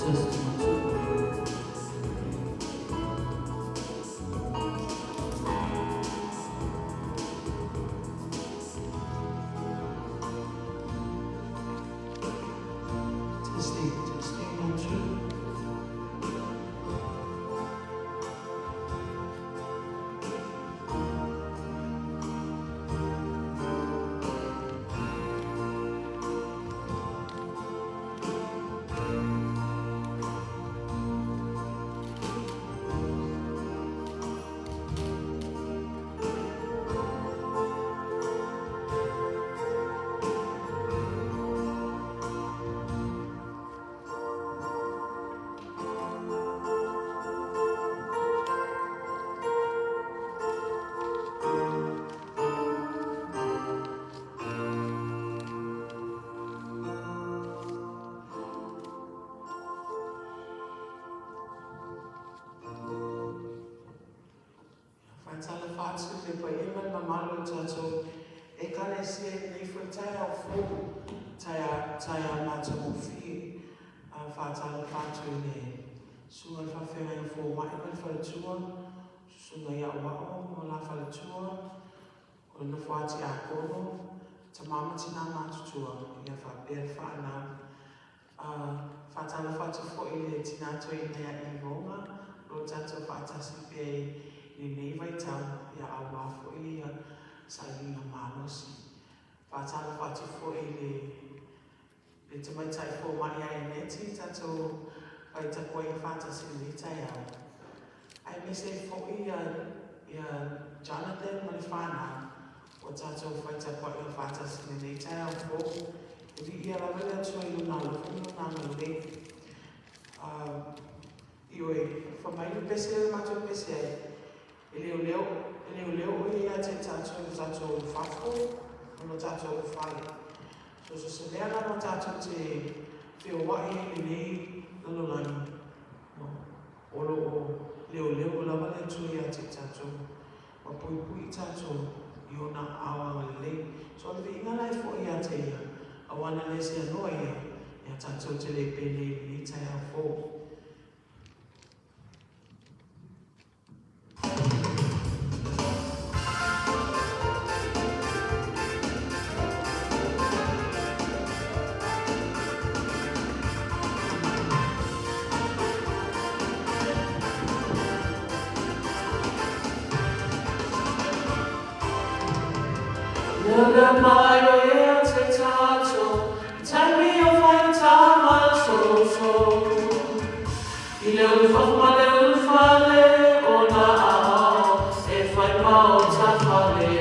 Testing, 1, 2. Testing, testing, 1, 2. Faatalofa atu i le paia ma le mamalu o tatou Ekalesia i lenei foi taeao fou, taeao matagofie. Faatalofa atu i le Susuga i le Faafeagaiga Fomai ma le Faletua, Susuga ia Auao ma la Faletua, o le nofo a Tiakono, tama ma tina matutua, ia faapea le fanau. Faatalofa atu foi i le tina toeaina ia Ivoga, o lo o tatou faatasi pea i lenei vaitau, ia aua foi ia sailiga malosi. Faatalofa atu foi i le tamaitai fomai ia Eneti, tatou faitapuaiga faatasi i lenei taeao. Aemaise ai foi ia Jonathan ma le fanau, ua tatou faitapuaiga faatasi i lenei taeao fou. E viia lava le Atua i Lona alofa ma Lona agalelei. Ioe, fai mai le pese lea na matou pese ai, e leoleo, e leoleo ʻo ia ia te tatou i lo tatou fafo ma lo tatou fale. So, so se mea lava tatou te feoai ai i lenei lalolagi, no, o lo o leoleo lava le Atua ia te tatou ma puipui i tatou i ona aao agalelei. So, o le viiga la e foi ia te ia, aua na le seanoa ia, ia tatou te le penei i lenei taeao fou. Lele mai o ia te tatou, i taimi o faigata ma soso. I le ulufafu ma le ulufale o nā ao e whai ma o tafale.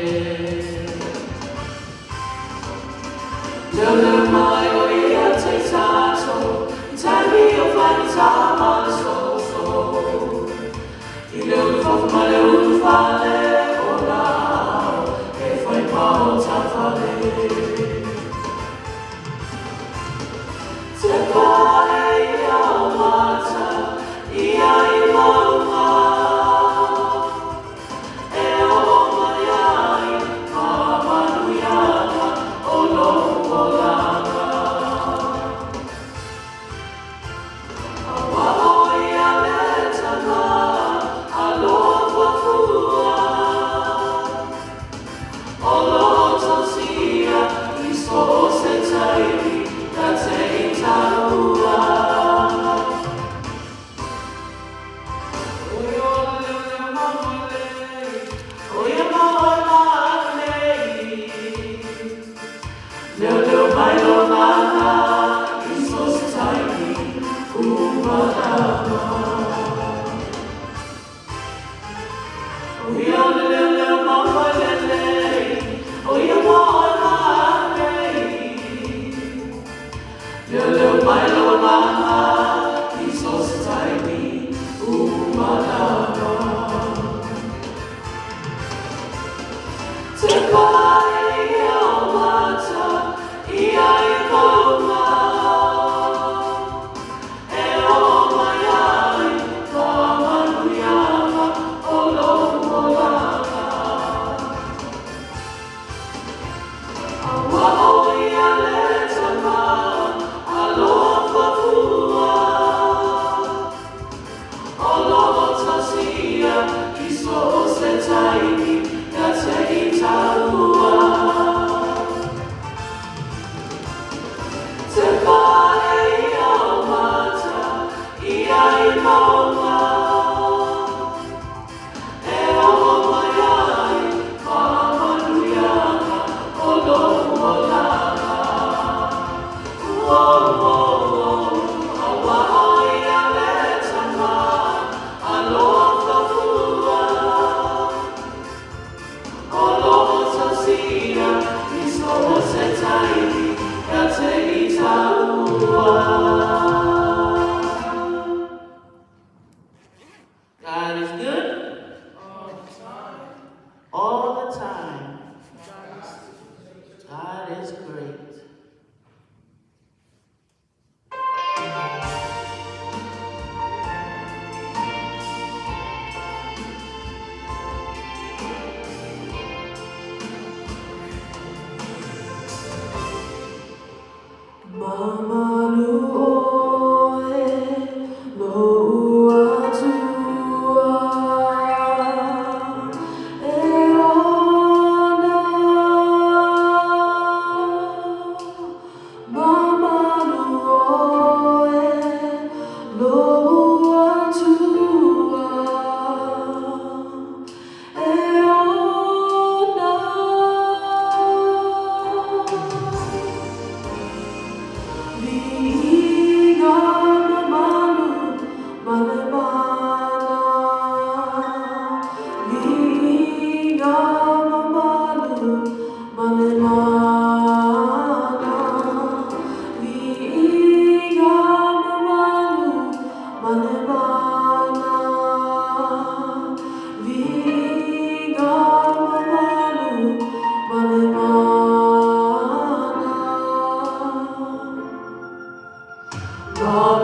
Lele mai o ia te tatou, i taimi o faigata ma soso. I le ulufafu ma le ulufale o nā ao e whai ma o tafale. Te pae ia o mata, ia i maunga. E o mai ai, ma manuiaga o lou olaga. Aua o ia le tama, alofa fua. O lo tausia i so o se taimi ta te i talua. O ia leo leo mawale, o ia maoe maanei. Leo leo mai lo mana i so se taimi umalama. O ia leo leo mawale, o ia maoe maanei. Leo leo mai lo mana i so se taimi umalama. Te pae ia o mata, ia i maunga. E o mai ai, ma manuiaga o lou olaga. Aua o ia le tama, alofa fua. Malemana.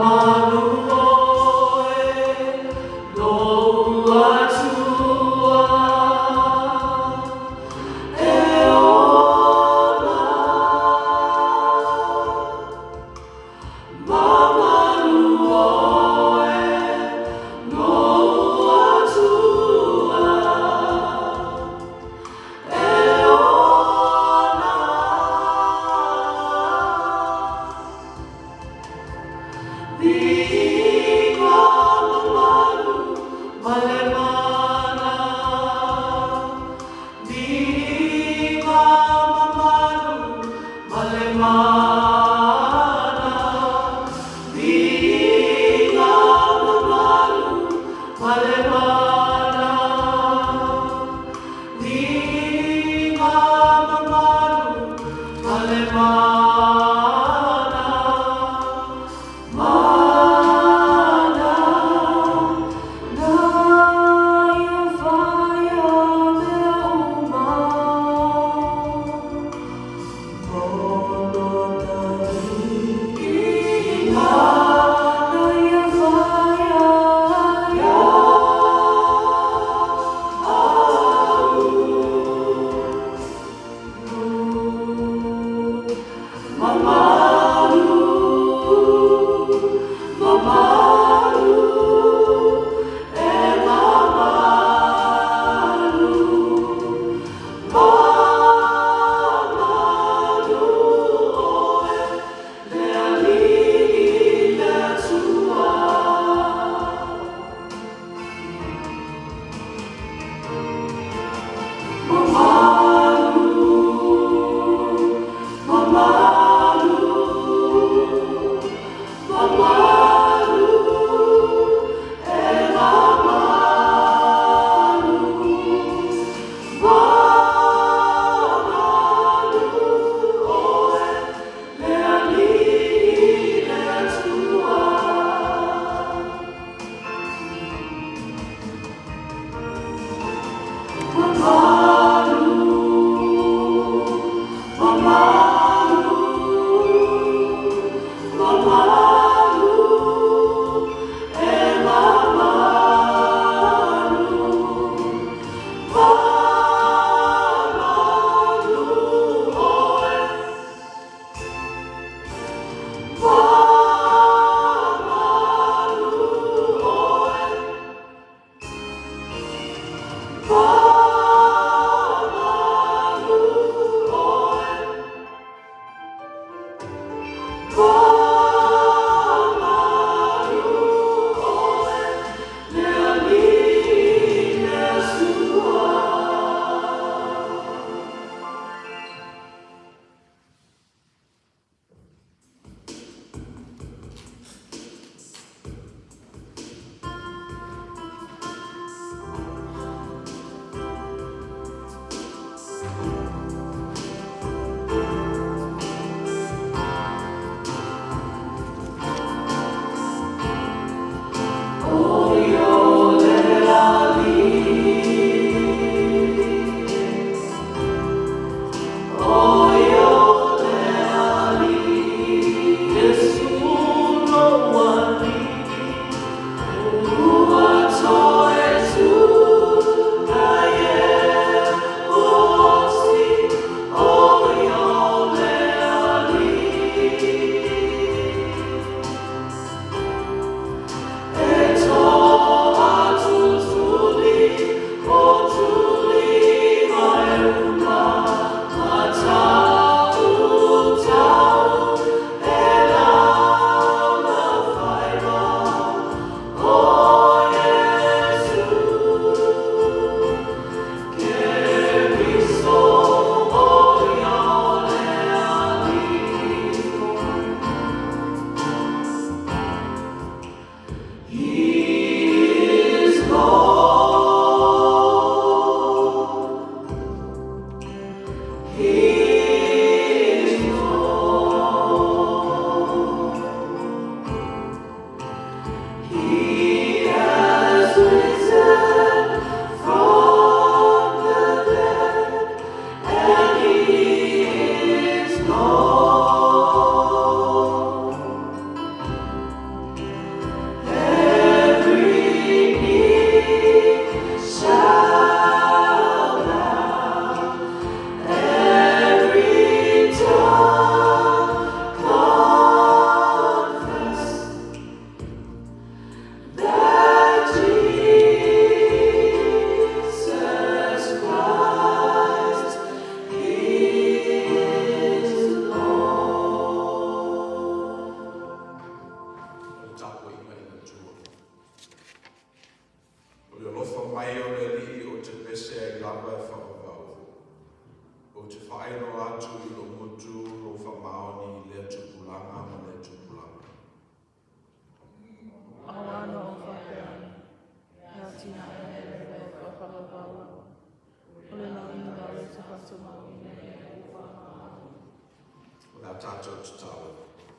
Tatou tatalo.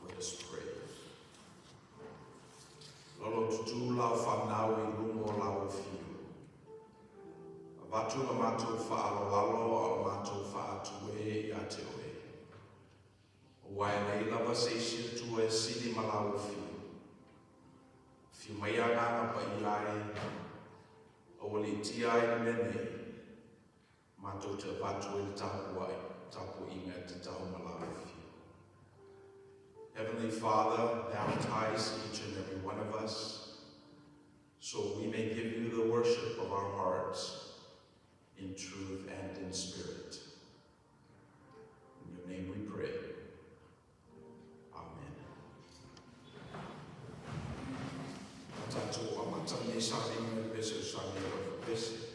Let us pray. Lolo tutu lau whanau i lumo lau whiu. Avatu la matou whaaloalo a o matou whaatu e i a te oe. O wae nei lava se isi atua e sili ma lau whiu. Whiu mai a nganga pa i ai, o li tia ai le mea nei, matou te avatu e le tapu ai, tapu inga te tahu ma lau whiu. Heavenly Father, baptize each and every one of us so we may give you the worship of our hearts in truth and in spirit. In your name we pray. Amen. Tatou amata nei salinga i pese o sali o pese.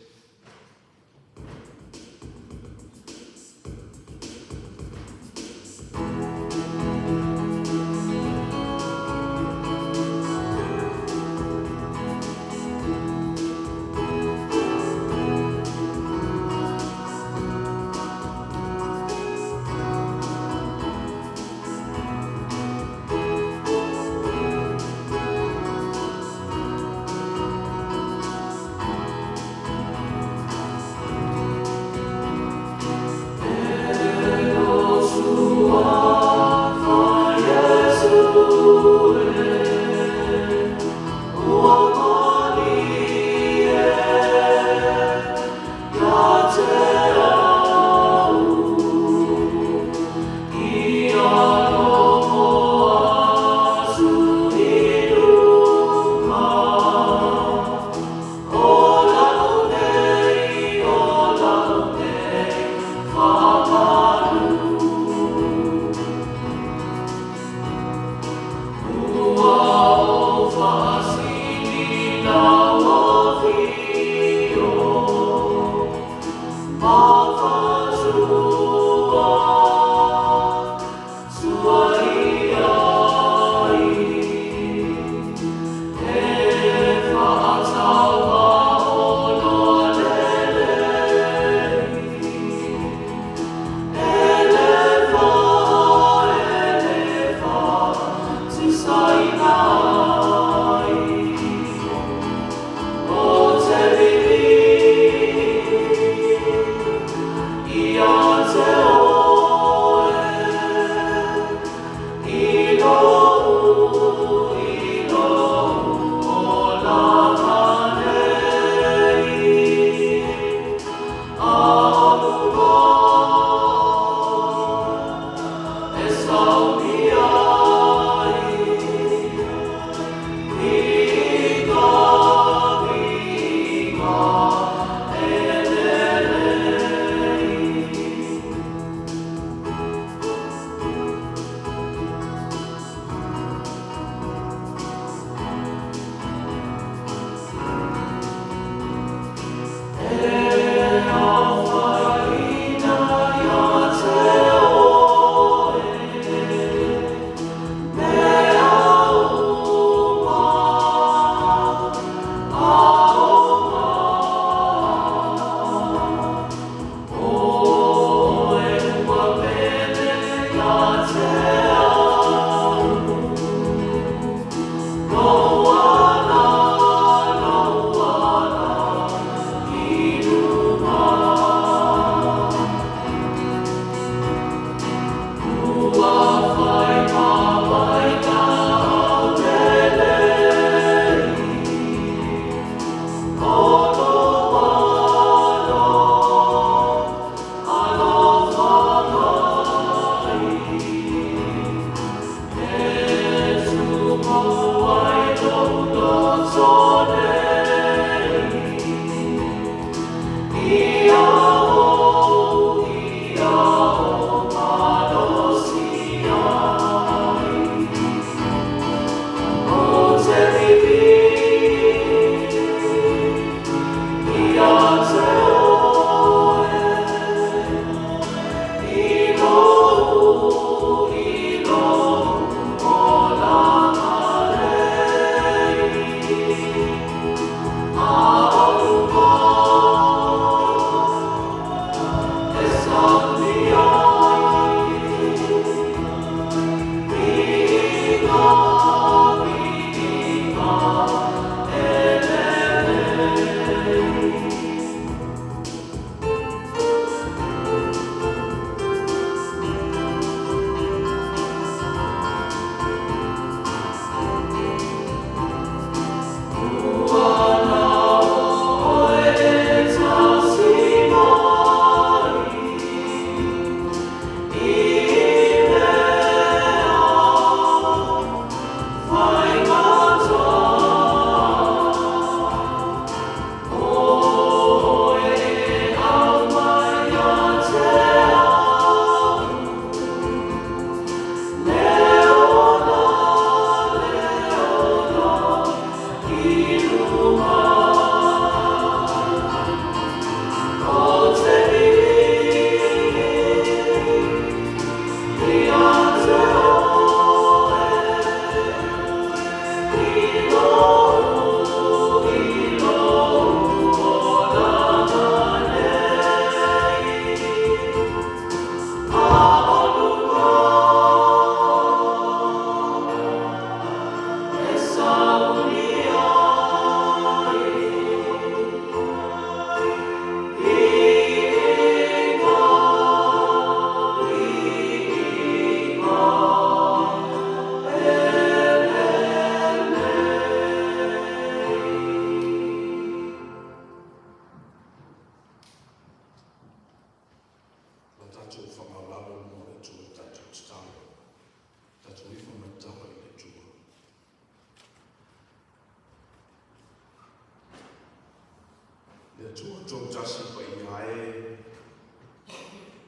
Atua Toatasi Paia e,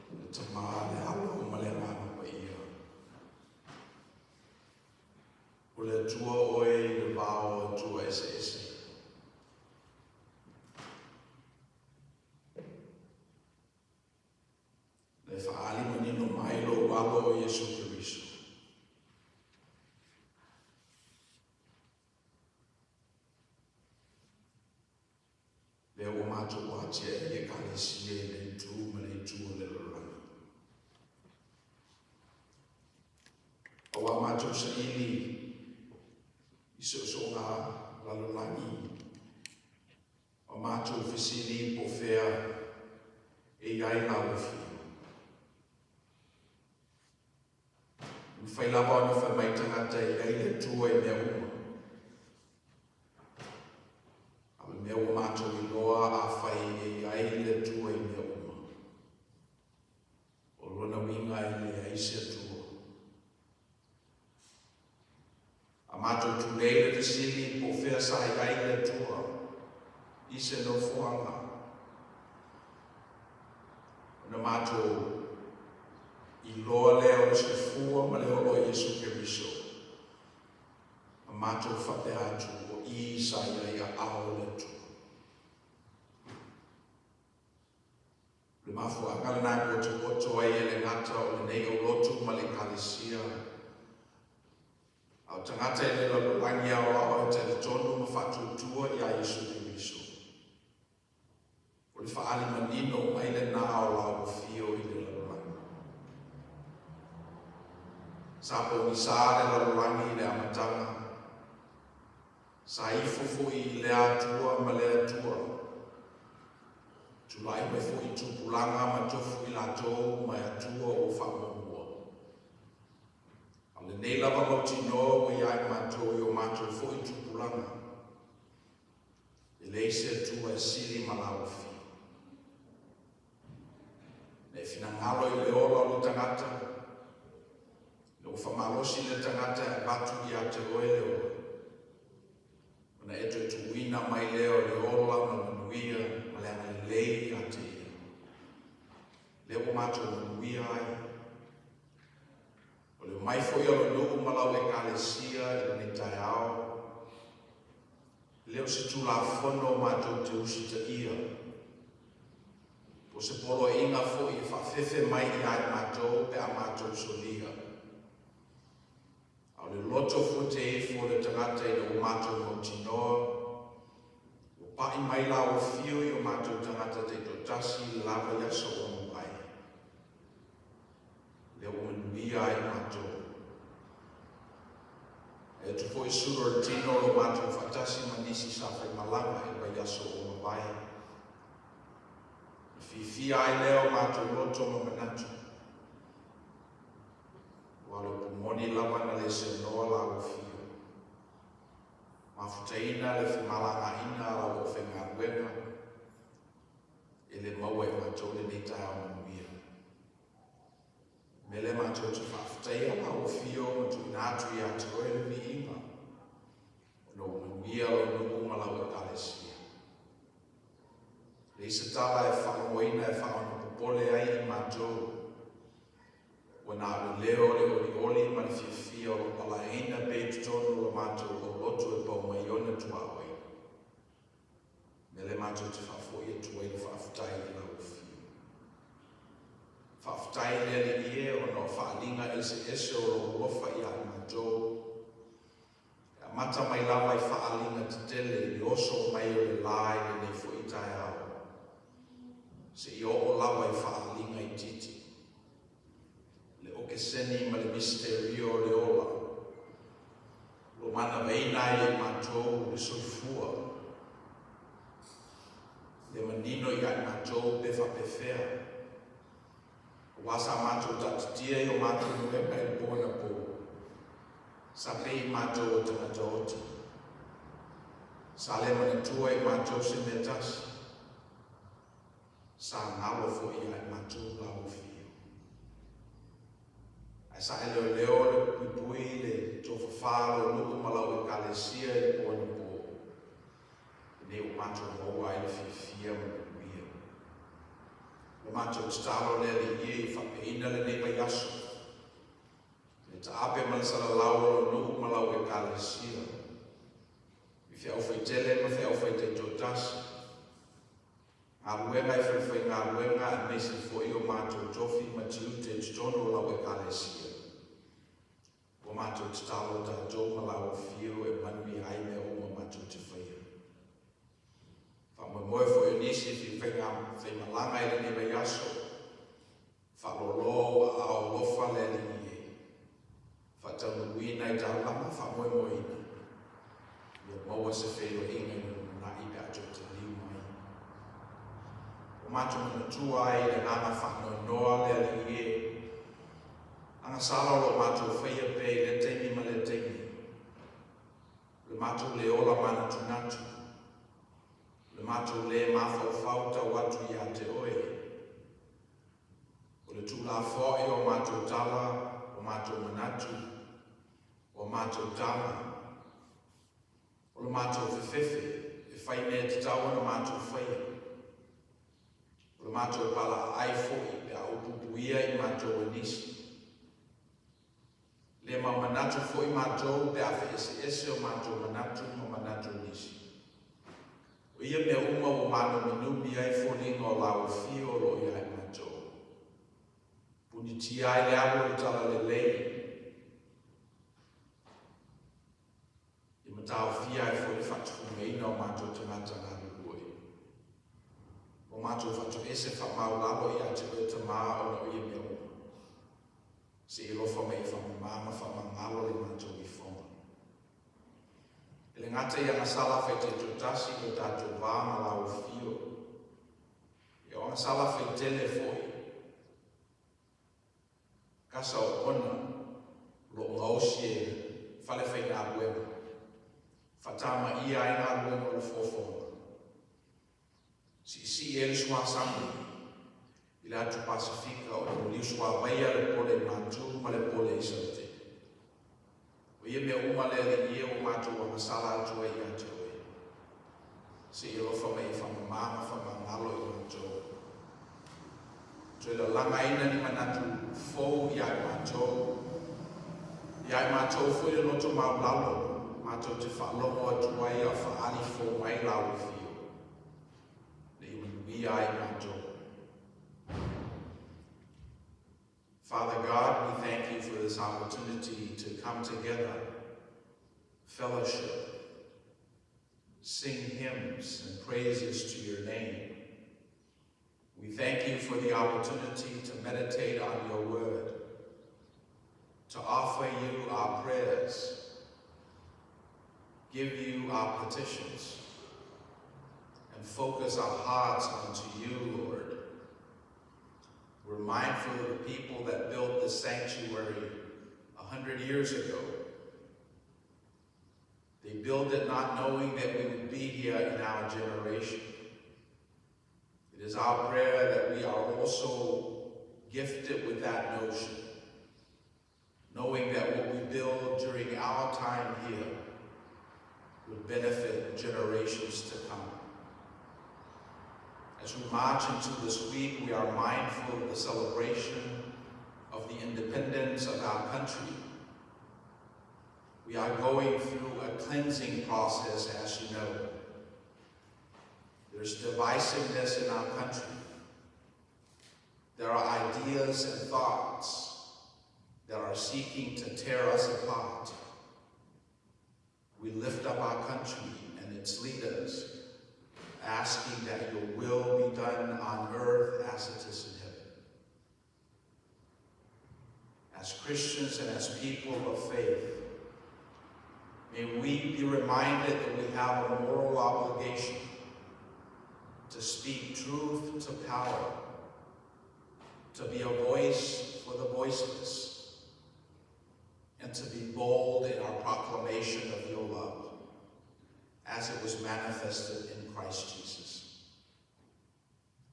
le Tama, le Alo ma le Agaga Paia. O le Atua oe i le vao o Atua eseese. Na e faaali manino mai lou Alo o Iesu Keriso. Lea ua matou atia ai Ekalesia i le itu ma le itu o le lalolagi. Auā matou saili i soosooga lalolagi, ma matou fesili po o fea e i ai lau afio. E mafai lava ona fai mai tagata e i ai le Atua i mea uma. A o le mea ua matou iloa afai e i ai le Atua i mea uma, o lona uiga e leai se Atua. A matou tulei le fesili po o fea sa i ai le Atua i se nofoaga, ona matou iloa lea o le soifua ma le ola o Iesu Keriso, ma matou faapea atu o i sa i ai aao o le Atua. O le mafuaaga lena e potopoto ai e le gata o lenei aulotu ma le Ekalesia, a o tagata i le lalolagi aoao e talitonu ma faatuatua iā Iesu Keriso. O le faaali manino mai lena o lau afio i le lalolagi. Sa pogisa le lalolagi i le amataga, sa ifo foi i lea Atua ma lea Atua. Tulai mai foi tupulaga ma tofu i latou ma e Atua ua faamuamua. A o lenei lava mautinoa ua ia i matou i o matou foi tupulaga. E leai se Atua e sili ma lau afio. Na e finagalo i le ola o le tagata, ina ua faamalosi le tagata e avatu ia te oe le ola, ona e toe tuuina mai lea o le ola ma le manuia ma le agalelei ia te ia. Lea ua matou manuia ai. O le omai foi o lou nuu ma lau Ekalesia i lenei taeao, e le o se Tulafono matou te usitaia, po o se poloaiga foi e faafefe mai ia i matou pe a matou solia. A o le loto fute ifo o le tagata ina ua matou mautinoa, ua paʻi mai lau afio i o matou tagata taitoatasi i le lava i aso ua mavae. Lea ua manuia ai matou. E atu foi sulu o le tino o lo matou faatasi ma nisi sa faimalaga i le vaiaso ua mavae. Na fiafia ai lea o matou loto ma manatu. Aua o le upu moni lava na le seanoa lau afio. Mafutaina le femalagaina a lau aufaigaluega, e le maua e matou lenei taeao manuia. O le mea lea matou te faafetaia lau afio ma tuuina atu ia te oe le viiga, ona ua manuia lou nuu ma lau Ekalesia. Leai se tala e faalogoina e faaonopopole ai i matou, ua na o le leo o le olioli ma le fiafia o lo o palaeina pea i totonu o lo matou aulotu e pau mai ona tuaoi. Mea lea matou te faafoi atu ai le faafetai i lau afio. Faafetai le Alii e ona o faaaliga eseese o lou alofa ia i matou. E amata mai lava i faaaliga tetele i le oso mai o le la i lenei foi taeao, seia oo lava i faaaliga itiiti, le okeseni ma le misterio o le ola, o lo manavaina ai e matou le soifua, le manino ia i matou pe faapefea, aua sa matou taatitia i o matou moega i le po anapo, sa pei i matou o tagata oti, sa le manatua i matou se mea tasi, sa galo foi ia i matou lau afio. Ae sa e leoleo le puipui le tofafā lou nuu ma lau Ekalesia i le po anapo. Lenei ua matou maua ai le fiafia ma le manuia. O le matou tatalo le Alii e, ia faapeina lenei vaiaso, le taape ma le salalau o lou nuu ma lau Ekalesia, i feau faitele ma feau faitaitoatasi, galuega i falefaigaluega aemaise foi o matou tofi ma tiute i totonu o lau Ekalesia. Ua matou tatalo tatou ma lau Afio e manuia ai mea uma matou te faia. Faamoemoe foi o nisi e fia faimalaga i lenei vaiaso, faalōlō ou aao alofa le Alii e, faataunuuina i taulaga faamoemoeina, ia maua se feiloaiga i le lumanai pe a toe taliu mai. Ua matou manatua ai i le agaga faanoanoa le Alii e, agasala o lo o matou faia pea i lea taimi ma lea taimi, o le matou le ola manatunatu, o le matou lē mafaufau tau atu ia te oe, o le tuulafoai o matou tala, o matou manatu, o matou taga, o le matou fefefe e fai mea e tatau ona matou faia, o le matou palaaai foi pe a upuupuia i matou e nisi. Le ma manatu foi matou pe a feeseese o matou manatu ma manatu o nisi. O ia mea uma ua mānuminumi ai foliga o lau Afio o lo o ia i matou. Punitia ai le alu o le talalelei, ia mataofia ai foi le faatufugaina o matou tagata galulue. Ua matou faatoese faamaulalo ia te oe Tamā ona o ia mea uma. Se i alofa mai e faamamā ma faamagalo le matou ifoga. E le gata i agasala faitaitoatasi i lo tatou va ma lau Afio, ia o agasala faitele foi, kasa oona o lo o gaosi e fale faigaluega, faatamaia ai galuega o le foafoaga. Siisii ai le suasami i le atu Pasefika o le maliu suavaia le pole i Matu ma le pole i Saute. O ia mea uma le Alii e ua matou agasala atu ai ia te oe. Se i alofa mai e faamamā ma faamagalo i matou. Toe lalagaina ni manatu fou ia i matou. Ia i matou foi le loto maulalo, matou te faalogo atu ai a o faaali fou mai lau Afio, ina ia manuia ai matou. Father God, we thank you for this opportunity to come together, fellowship, sing hymns and praises to your name. We thank you for the opportunity to meditate on your word, to offer you our prayers, give you our petitions, and focus our hearts unto you, Lord. We're mindful of the people that built this sanctuary 100 years ago. They built it not knowing that we would be here in our generation. It is our prayer that we are also gifted with that notion, knowing that what we build during our time here would benefit generations to come. As we march into this week, we are mindful of the celebration of the independence of our country. We are going through a cleansing process, as you know. There's divisiveness in our country. There are ideas and thoughts that are seeking to tear us apart. We lift up our country and its leaders, asking that your will be done on earth as it is in heaven. As Christians and as people of faith, may we be reminded that we have a moral obligation to speak truth to power, to be a voice for the voiceless, and to be bold in our proclamation of your love as it was manifested in Christ Jesus.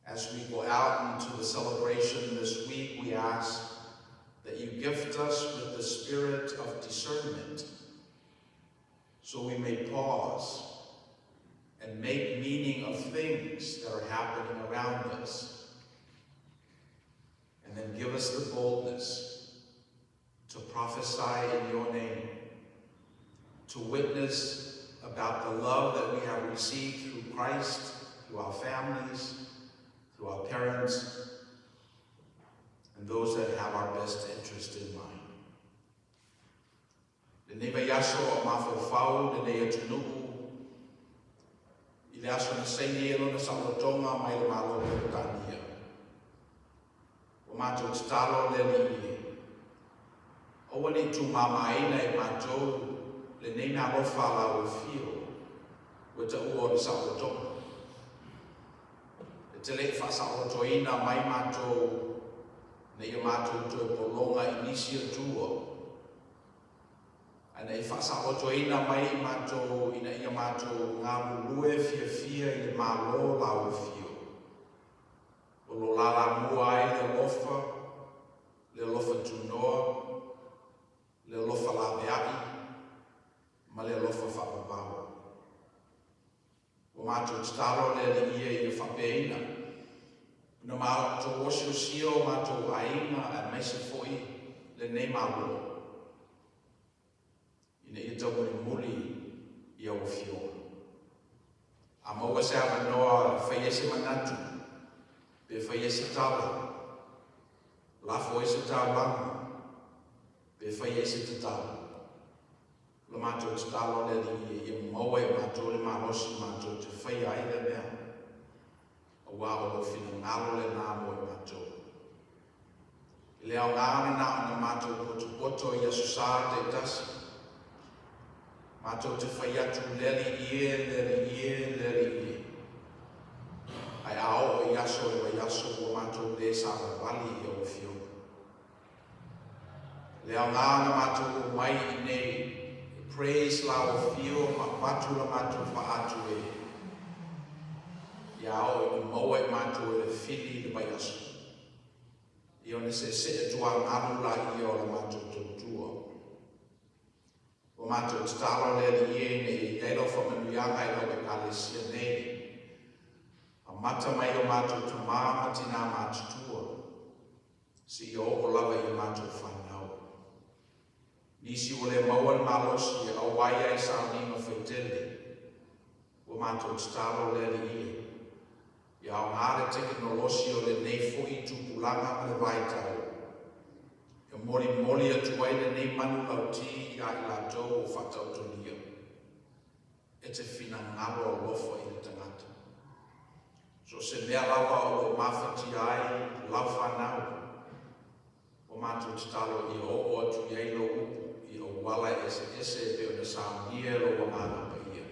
As we go out into the celebration this week, we ask that you gift us with the spirit of discernment so we may pause and make happening around us. And then give us the boldness to prophesy in your name, to witness about the love that we have received through Christ, through our families, through our parents, and those that have our best interest in mind. Lenei vaiaso a o mafaufau lenei atunuu i le aso na saini ai lona saolotoga mai le Malo o Peretania. Ua matou tatalo le Alii e, aua ne i tumamaina e matou lenei meaalofa a lau Afio ua taua o le saolotoga. E te le i faasaolotoina mai matou ina ia matou toe pologa i nisi Atua, ae na e faasaolotoina mai i matou ina ia matou galulue fiafia i le Malo o lau Afio, o lo o lalamua ai le alofa, le alofa tunoa, le alofa laveai, ma le alofa faavavau. Ua matou tatalo le Alii e ia faapeaina ona matou osiosia o matou aiga aemaise foi lenei Malo ina ia taumolimoli i au Afioga. A maua se avanoa e fai ai se manatu pe fai ai se tala, lafo ai se taulaga pe fai ai se tatalo, O le matou tatalo le Alii ia maua e matou le malosi matou te faia ai lea mea, aua o lou finagalo lena mo i matou. I le aoga lena ona matou potopoto i Aso Sa taitasi, matou te fai atu le Alii e, le Alii e, le Alii e. Ae a oo i aso o le vaiaso ua matou le savavali i au Afioga. Le aoga na matou omai i inei e praise la afio ma avatu la matou faatu e ia oo ina maua i matou e le fili i le vaiaso ia ona seesee tuagalu laia o la matou tautua. Ua matou tatalo le Alii e ina ia i ai lau faamanuiaga i lau Ekalesia nei. Amata mai i o matou tamā ma tinā matutua, seia oo lava i a matou fanau. Nisi ua le maua le malosi e auai ai sauniga faitele. Ua matou tatalo le Alii e, ia aoga le tekinolosi o lenei foi tupulaga ma le vaitau, e molimoli atu ai lenei manu lauti ia i latou ua faataotolia e te finagalo alofa i le tagata. So o se mea lava o lo o mafatia ai lau fanau, ua matou tatalo ia oo atu i ai lou upu i auala eseese e pei ona saunia e lou Agaga Paia.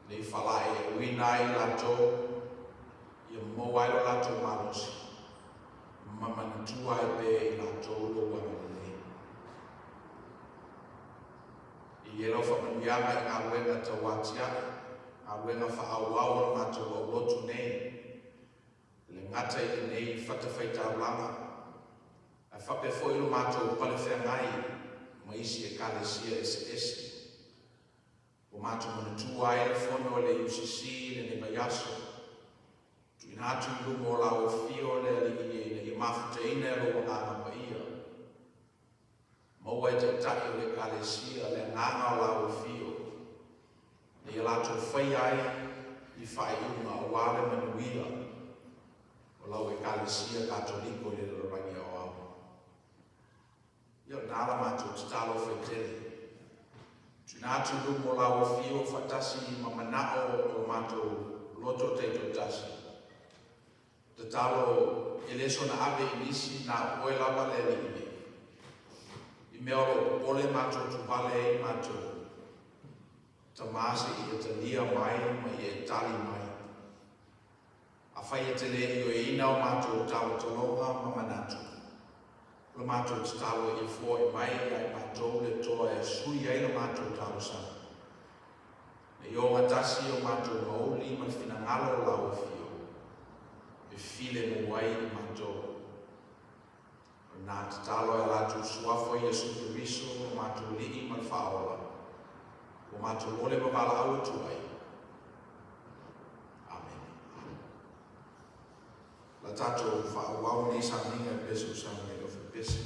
Nei falaeauina ai latou ia maua ai lo latou malosi ma manatua ai pea i latou lou agalelei. I ai lau faamanuiaga i galuega tauatiae, galuega faaauau a le matou aulotu nei, e le gata i lenei fatafaitaulaga, ae faapea foi lo matou palefeagai ma isi Ekalesia eseese. Ua matou manatua ai le fono a le UCC i lenei vaiaso, tuuina atu i luma o lau Afio le Alii e ina ia mafutaina e lou Agaga Paia. Maua e Taitai o le Ekalesia le agaga o lau Afio, ina ia latou faia ai ni faaiuga aua le manuia o lau Ekalesia Katoliko i le lalolagi aoao. Ia, o lena la matou tatalo faitele. Tuuina atu i luma o lau Afio faatasi ma manao o lo matou loto taitoatasi. Tatalo e le soona ave i nisi na o oe lava le Alii nei. I mea o lo o popole matou tuvale ai matou, Tama se i e talia mai ma ia e tali mai. Afai e te le ioeina o matou talotaloga ma manatu, o la matou tatalo ia foai mai ia i matou le toa e sui ai la matou talosaga. Ne i ogatasi o matou mauli ma le finagalo o lau Afio, e filemu ai i matou. O lena tatalo e a latou suafa Iesu Keriso, o matou Alii ma le Faaola, ua matou ole ma valaau atu ai. A tatou faaauau nei sauniga e pese o sauni ai le Ofepese.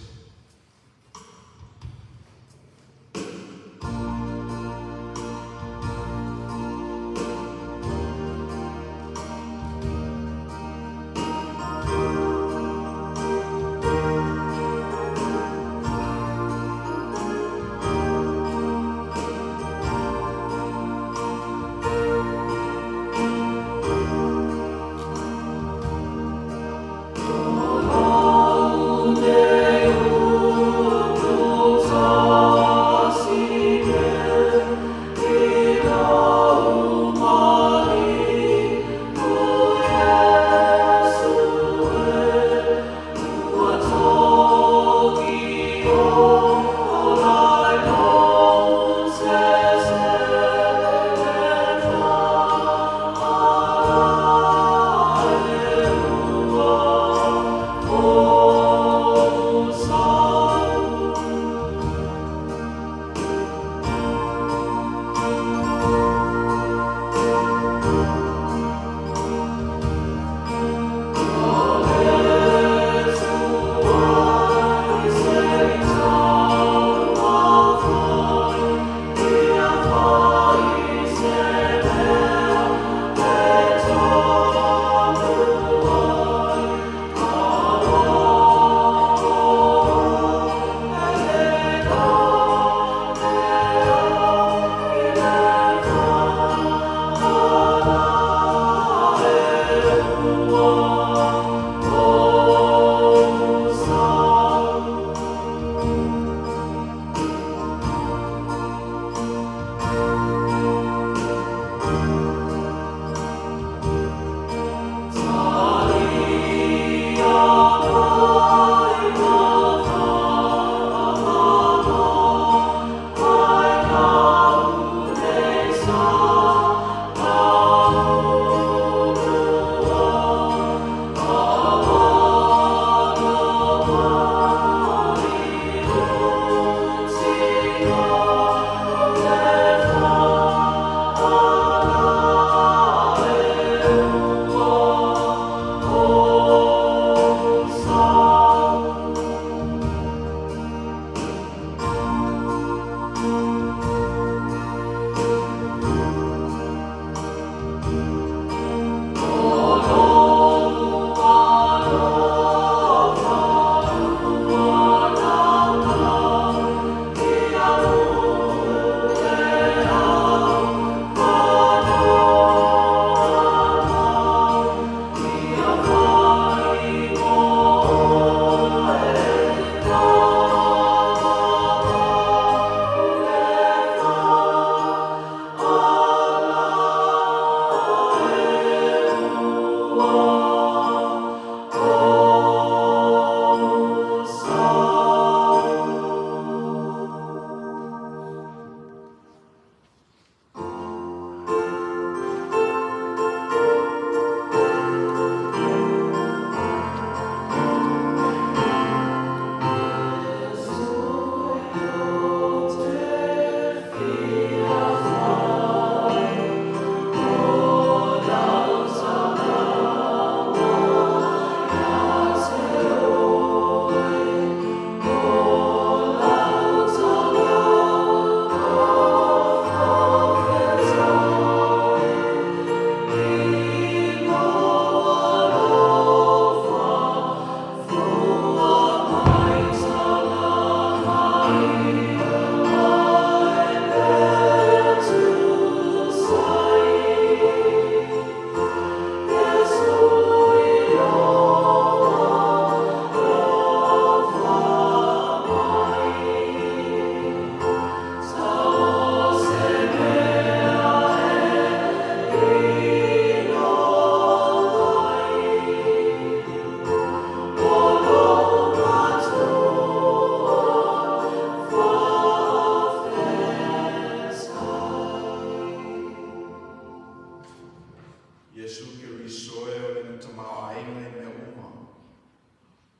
Iesu Keriso e, o le na tamaoaiga i mea uma,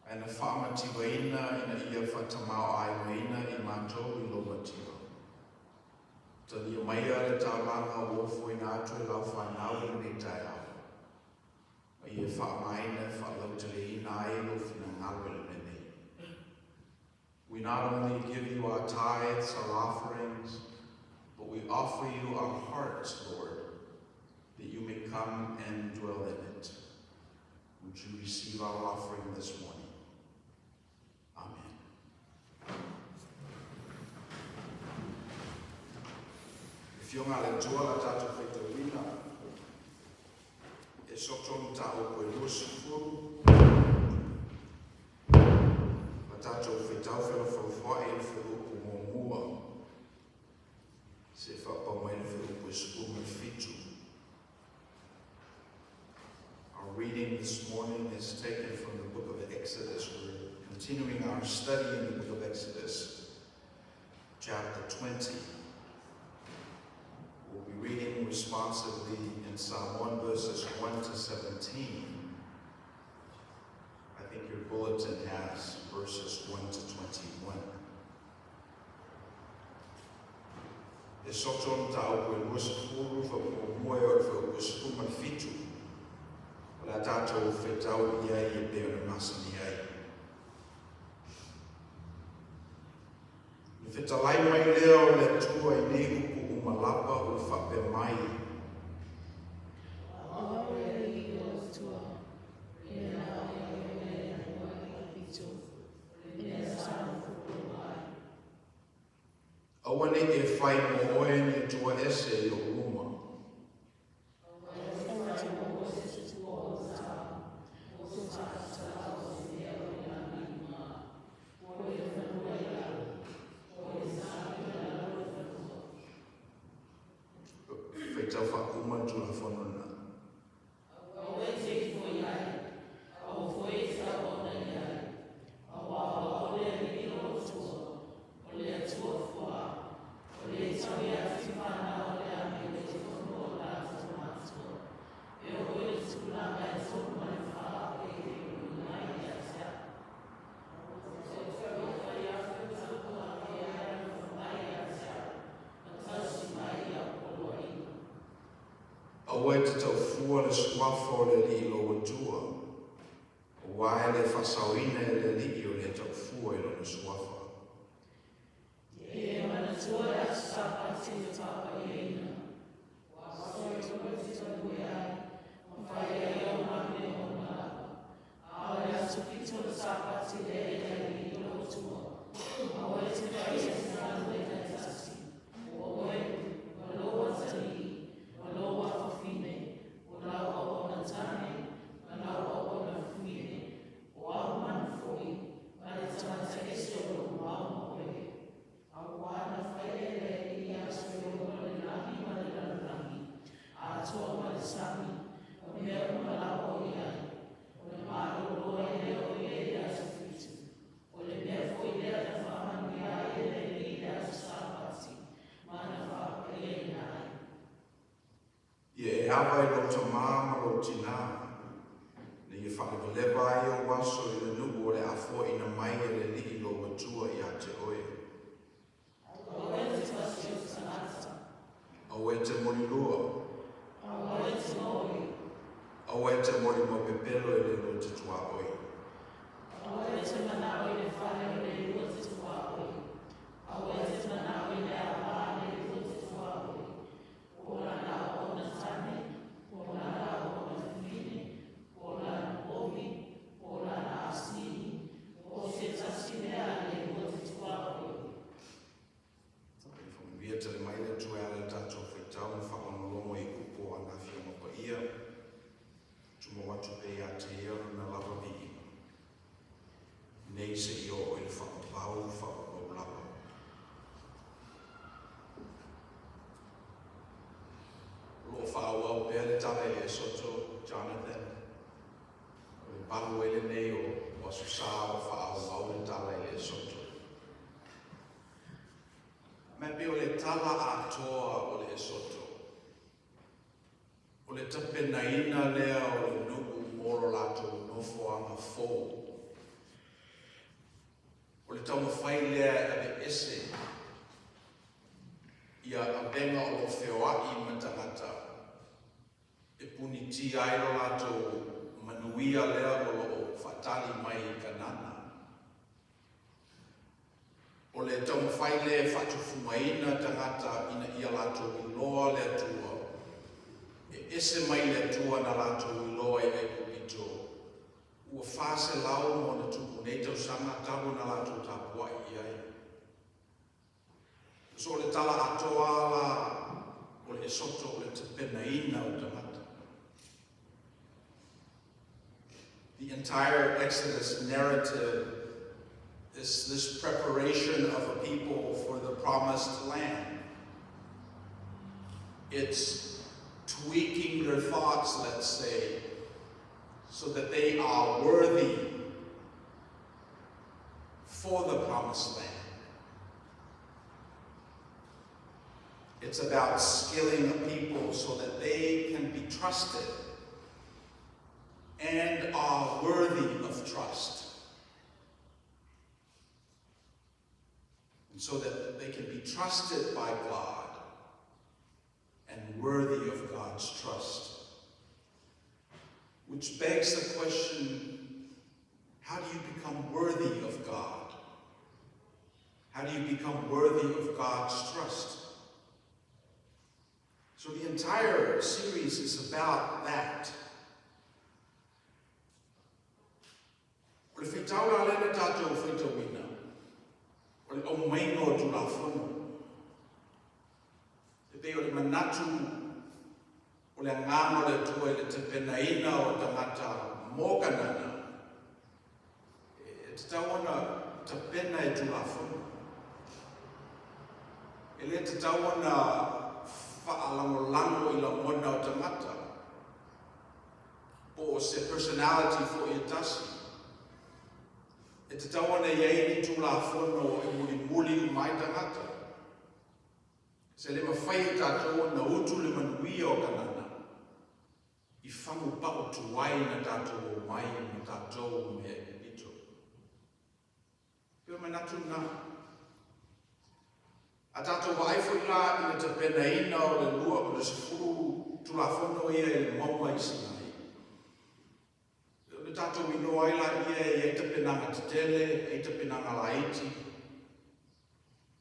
ae na faamativaina ina ia faatamaoaigaina i matou i lou mativa. Talia maia le taulaga ua ofoina atu e lau fanau i lenei taeao. Ina ia faaaogaina e faalauteleina ai lou finagalo i le mea nei. We not only give you our tithes, our offerings, but we offer you our hearts, Lord, that you may come and dwell in it. Would you receive our offering this morning? Amen. Afioga a le Atua la tatou faitauina e soto mataupu e 20 la tatou faitau felafolafoai i le fuaiupu muamua se faapau mai le fuaiupu e 17. Our reading this morning is taken from the book of Exodus. We're continuing our study in the book of Exodus, chapter 20. We'll be reading responsively in Psalm 1, verses 1 to 17. I think your bulletin has verses 1 to 21. E soto mataupu e 20 faamuamua e oo i le fuaiupu e 17. O le a tatou faitau i ai e pei ona masani ai. Ona fetalai mai lea o le Atua i nei upu uma lava ua faapea mai. O au le Alii o le Atua, lea na aumai ai oe i fanua i Epito, le mea sa nofonofo ai. Aua ne i e fai mo oe ni atua ese i ou luma. Aua e te mo i se tua o le tā, po o se faatalao o se mea o i lagi i luga, po o i le fanua i lalo, po o le sami i lalo o le fanua. Faitau faauma le Tulafono lena. Aua e te ifo i ai, aua foi e te auauna i ai, auā o au le Alii lou Atua, o le Atua fuā, o le tau ia te fanau o le ame i totonu o latou matua, e oo i le tupulaga e tolu ma le fa o e uluina ai ia te au. O faiafe o taupuaga e alofa mai ia te au, ma tausi mai i au poloaiga. Aua e te taufua le suafa o le Alii lou Atua, aua e le faasaoina e le Alii o le taufua i lona suafa. Ia e manatua le Aso Sapati e faapaia, o aso e te taue ai, ma fai ai au galuega uma lava. A o le aso fitu o le Sapati lea i le Alii lou Atua, aua e te faia se galuega e tasi, o oe, ma lou atalii, ma lou afafine, o lau auauna tane, ma lau auauna fafine, o au manu foi, ma le tagata ese o lo o mamao ma oe. Auā na faia e le Alii aso e ono o le lagi ma le lalolagi, atoa ma le sami, ma mea uma lava o i ai, ona malolo ai lea o ia i le aso fitu. O le mea foi lea na faamanuia ai e le Alii i le aso Sapati, ma na faapaiaina ai. Ia e ava i lou tamā ma lou tinā, ina ia faalevaleva ai ou aso i le nuu o le a foaiina mai e le Alii lou Atua ia te oe. Aua e te pasi o se tagata. Aua e te molilua. Aua e te moli. Aua e te molimau pepelo i le lua te tuaoi. Aua e te manao i le fale o le lua te tuaoi. Aua e te manao i le ava a le lua te tuaoi, po o lana auauna tane, po o lana auauna fafine, po o lana povi, po o lana asini, po o se tasi mea a le lua te tuaoi. Faamanuia tele mai le Atua e ala i le tatou faitau ma faalogologo i upu o ana Afioga Paia. Tumau atu pea ia te ia lona lava viiga. Nei seia oo i le faavavau faavavau lava. O lo o faaauau pea le tala i le Esoto, Jonathan. O le valu ai lenei o Aso Sa o faaauau le tala i le Esoto. Ma e pei o le tala atoa o le Esoto. O le tapenaina lea o le nuu mo lo latou nofoaga fou. O le taumafai lea e aveese ia avega o lo o feoai ma tagata e punitia ai lo latou manuia lea o lo o faatali mai i Kanana. O le taumafai lea e faatufugaina tagata ina ia latou iloa le Atua, e ese mai le Atua na latou iloa i Aikupito, ua 400 ma ona tupu nei tausaga talu ona latou tapuai i ai. So o le tala atoa la o le Esoto o le tapenaina o tagata. The entire Exodus narrative is this preparation of a people for the promised land. It's tweaking their thoughts, let's say, so that they are worthy for the promised land. It's about skilling a people so that they can be trusted and are worthy of trust. And so that they can be trusted by God and worthy of God's trust. Which begs the question, how do you become worthy of God? How do you become worthy of God's trust? So the entire series is about that. O le faitau la lea na tatou faitauina, o le aumaiga o Tulafono. E pei o le manatu o le agaga o le Atua i le tapenaina o tagata mo Kanana, e tatau ona tapena e Tulafono. E le tatau ona faalagolago i lagona o tagata, po o se personality foi e tasi. E tatau ona i ai ni Tulafono e mulimuli uma ai tagata. Se le mafai e tatou ona utu le manuia o Kanana, i fagu pao tuai na tatou omai ma tatou mai Aikupito. Pei o manatu na. A tatou vaai foi la i le tapenaina o le lua o le 10 Tulafono ia i le mauga i Sinai, o le tatou iloa ai laia e i ai tapenaga tetele, e i ai tapenaga laiti,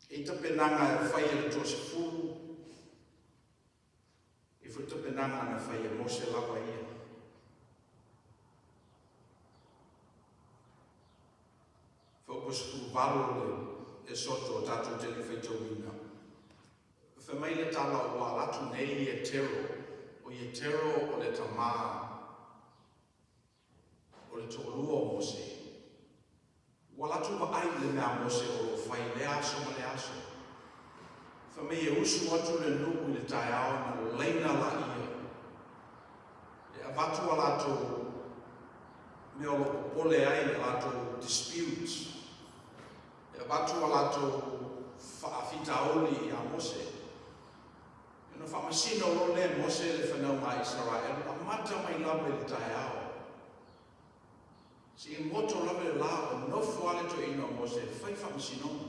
e i ai tapenaga e fai e le toasefulu, e i ai foi tapenaga na fai e Mose lava ia. Fuaiupu 18 o le Esoto o tatou te le i faitauina. Fai mai le tala ua alu atu nei Ietero, o Ietero o le tamā o le toalua o Mose. Ua alu atu vaai i le mea a Mose o lo o fai i lea aso ma lea aso. Fai mai e usu atu le nuu i le taeao ona laina laia e avatu a latou mea o lo o popole ai, a latou disputes, e avatu a latou faafitauli ia Mose. Ona faamasino loa lea e Mose le fanauga a Isaraelu, amata mai lava i le taeao seia goto lava le la o nofo lava le toeaina o Mose e fai faamasinoga.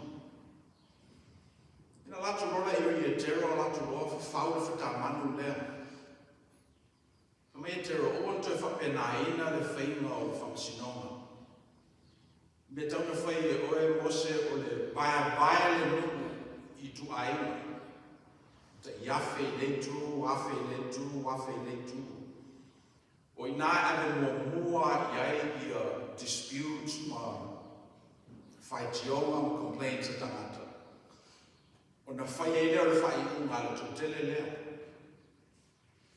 Ina alu atu loa lea i Ietero, alu atu loa fafau le fatamanu lea. Fai mai Ietero, aua le toe faapenaina le faiga o le faamasinoga. O le mea tau na fai e oe Mose o le vaevae le nuu i ituaiga. Tai 1000 i le itu, 1000 i le itu, 1000 i le itu. O i ina e ave muamua i ai ia disputes ma faitioga ma complaints a tagata. Ona fai ai lea o le faaiuga a le toatele lea.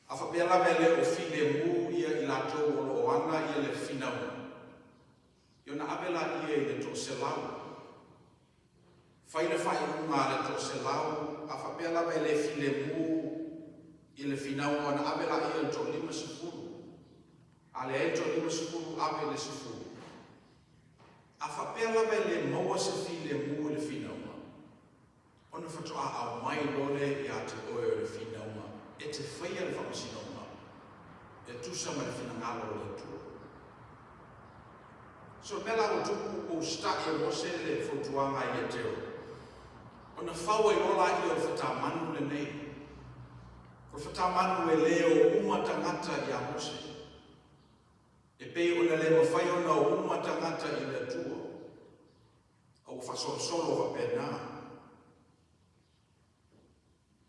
A faapea lava e le o filemu ia i latou o lo o ana ia le finauga, ia ona ave laia i le toaselau. Fai le faaiuga a le toaselau, a faapea lava e le filemu ia le finauga ona ave laia i le toa-50. A leai le toa-50, ave i le 10. A faapea lava e le maua se filemu i le finauga, ona faatoa aumai loa lea ia te oe o le finauga e te faia le faamasinoga e tusa ma le finagalo o le Atua. So le mea la ua tupu ua usitai e Mose le fautuaga a Ietero, ona fau ai loa laia o le fatamanu lenei. O le fatamanu e le o uma tagata ia Mose. E pei ona le mafai ona o uma tagata i le Atua, a ua faasolosolo faapena.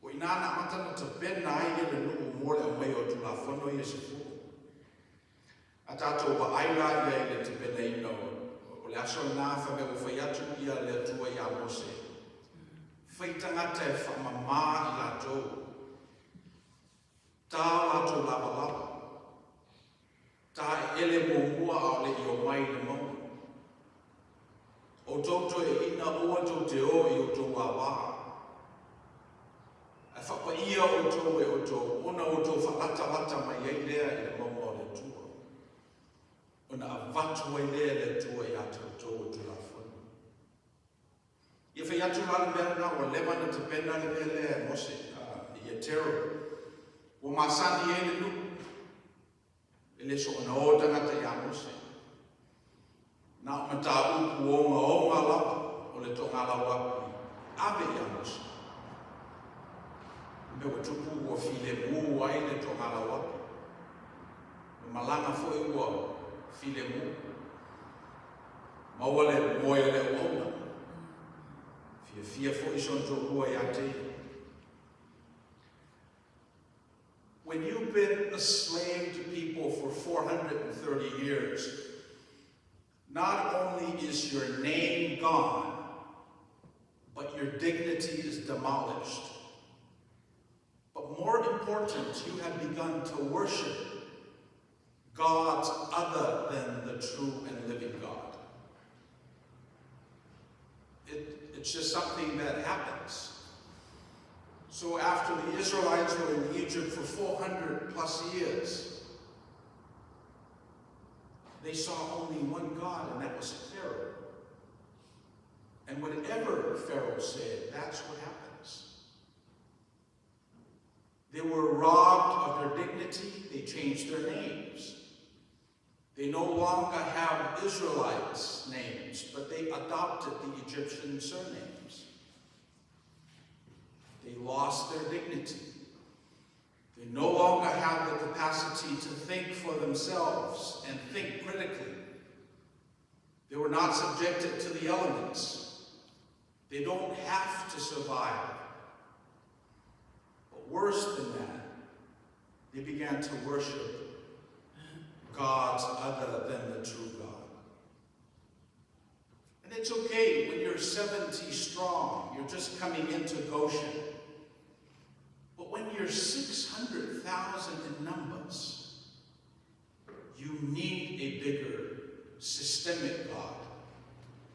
O i ina na amata ona tapena ai le nuu mo le aumaia o Tulafono ia e 10. A tatou vaai la i ai i le tapenaina o le aso lena fai mai ua fai atu ia le Atua iā Mose, Fai tagata e faamamā i latou, tā o latou lavalava, tā eele muamua a o le i omai i le mauga. Outou toeaiina aua tou te o i outou ava, ae faapaia outou e outou ona outou faalatalata mai ai lea i le mauga o le Atua, ona avatu ai lea e le Atua ia te outou o Tulafono. Ia fai atu la le mea lena, ua leva ona tapena le mea lea e Mose i Ietero, ua masani ai le nuu. E le soona o tagata iā Mose. Na o mataupu ogaoga lava o le togalauapi ave iā Mose. O le mea ua tupu ua filemu ai le togalauapi. O le malaga foi ua filemu. Maua le moe a le auauna. Fiafia foi sona toalua ia te ia. When you've been a slave to people for 430 years, not only is your name gone, but your dignity is demolished. But more important, you have begun to worship gods other than the true and living God. It's just something that happens. So after the Israelites were in Egypt for 400 plus years, they saw only one God, and that was Pharaoh. And whatever Pharaoh said, that's what happens. They were robbed of their dignity. They changed their names. They no longer have Israelites' names, but they adopted the Egyptian surnames. They lost their dignity. They no longer have the capacity to think for themselves and think critically. They were not subjected to the elements. They don't have to survive. But worse than that, they began to worship gods other than the true God. And it's okay when you're 70 strong, you're just coming into Goshen. But when you're 600,000 in numbers, you need a bigger systemic God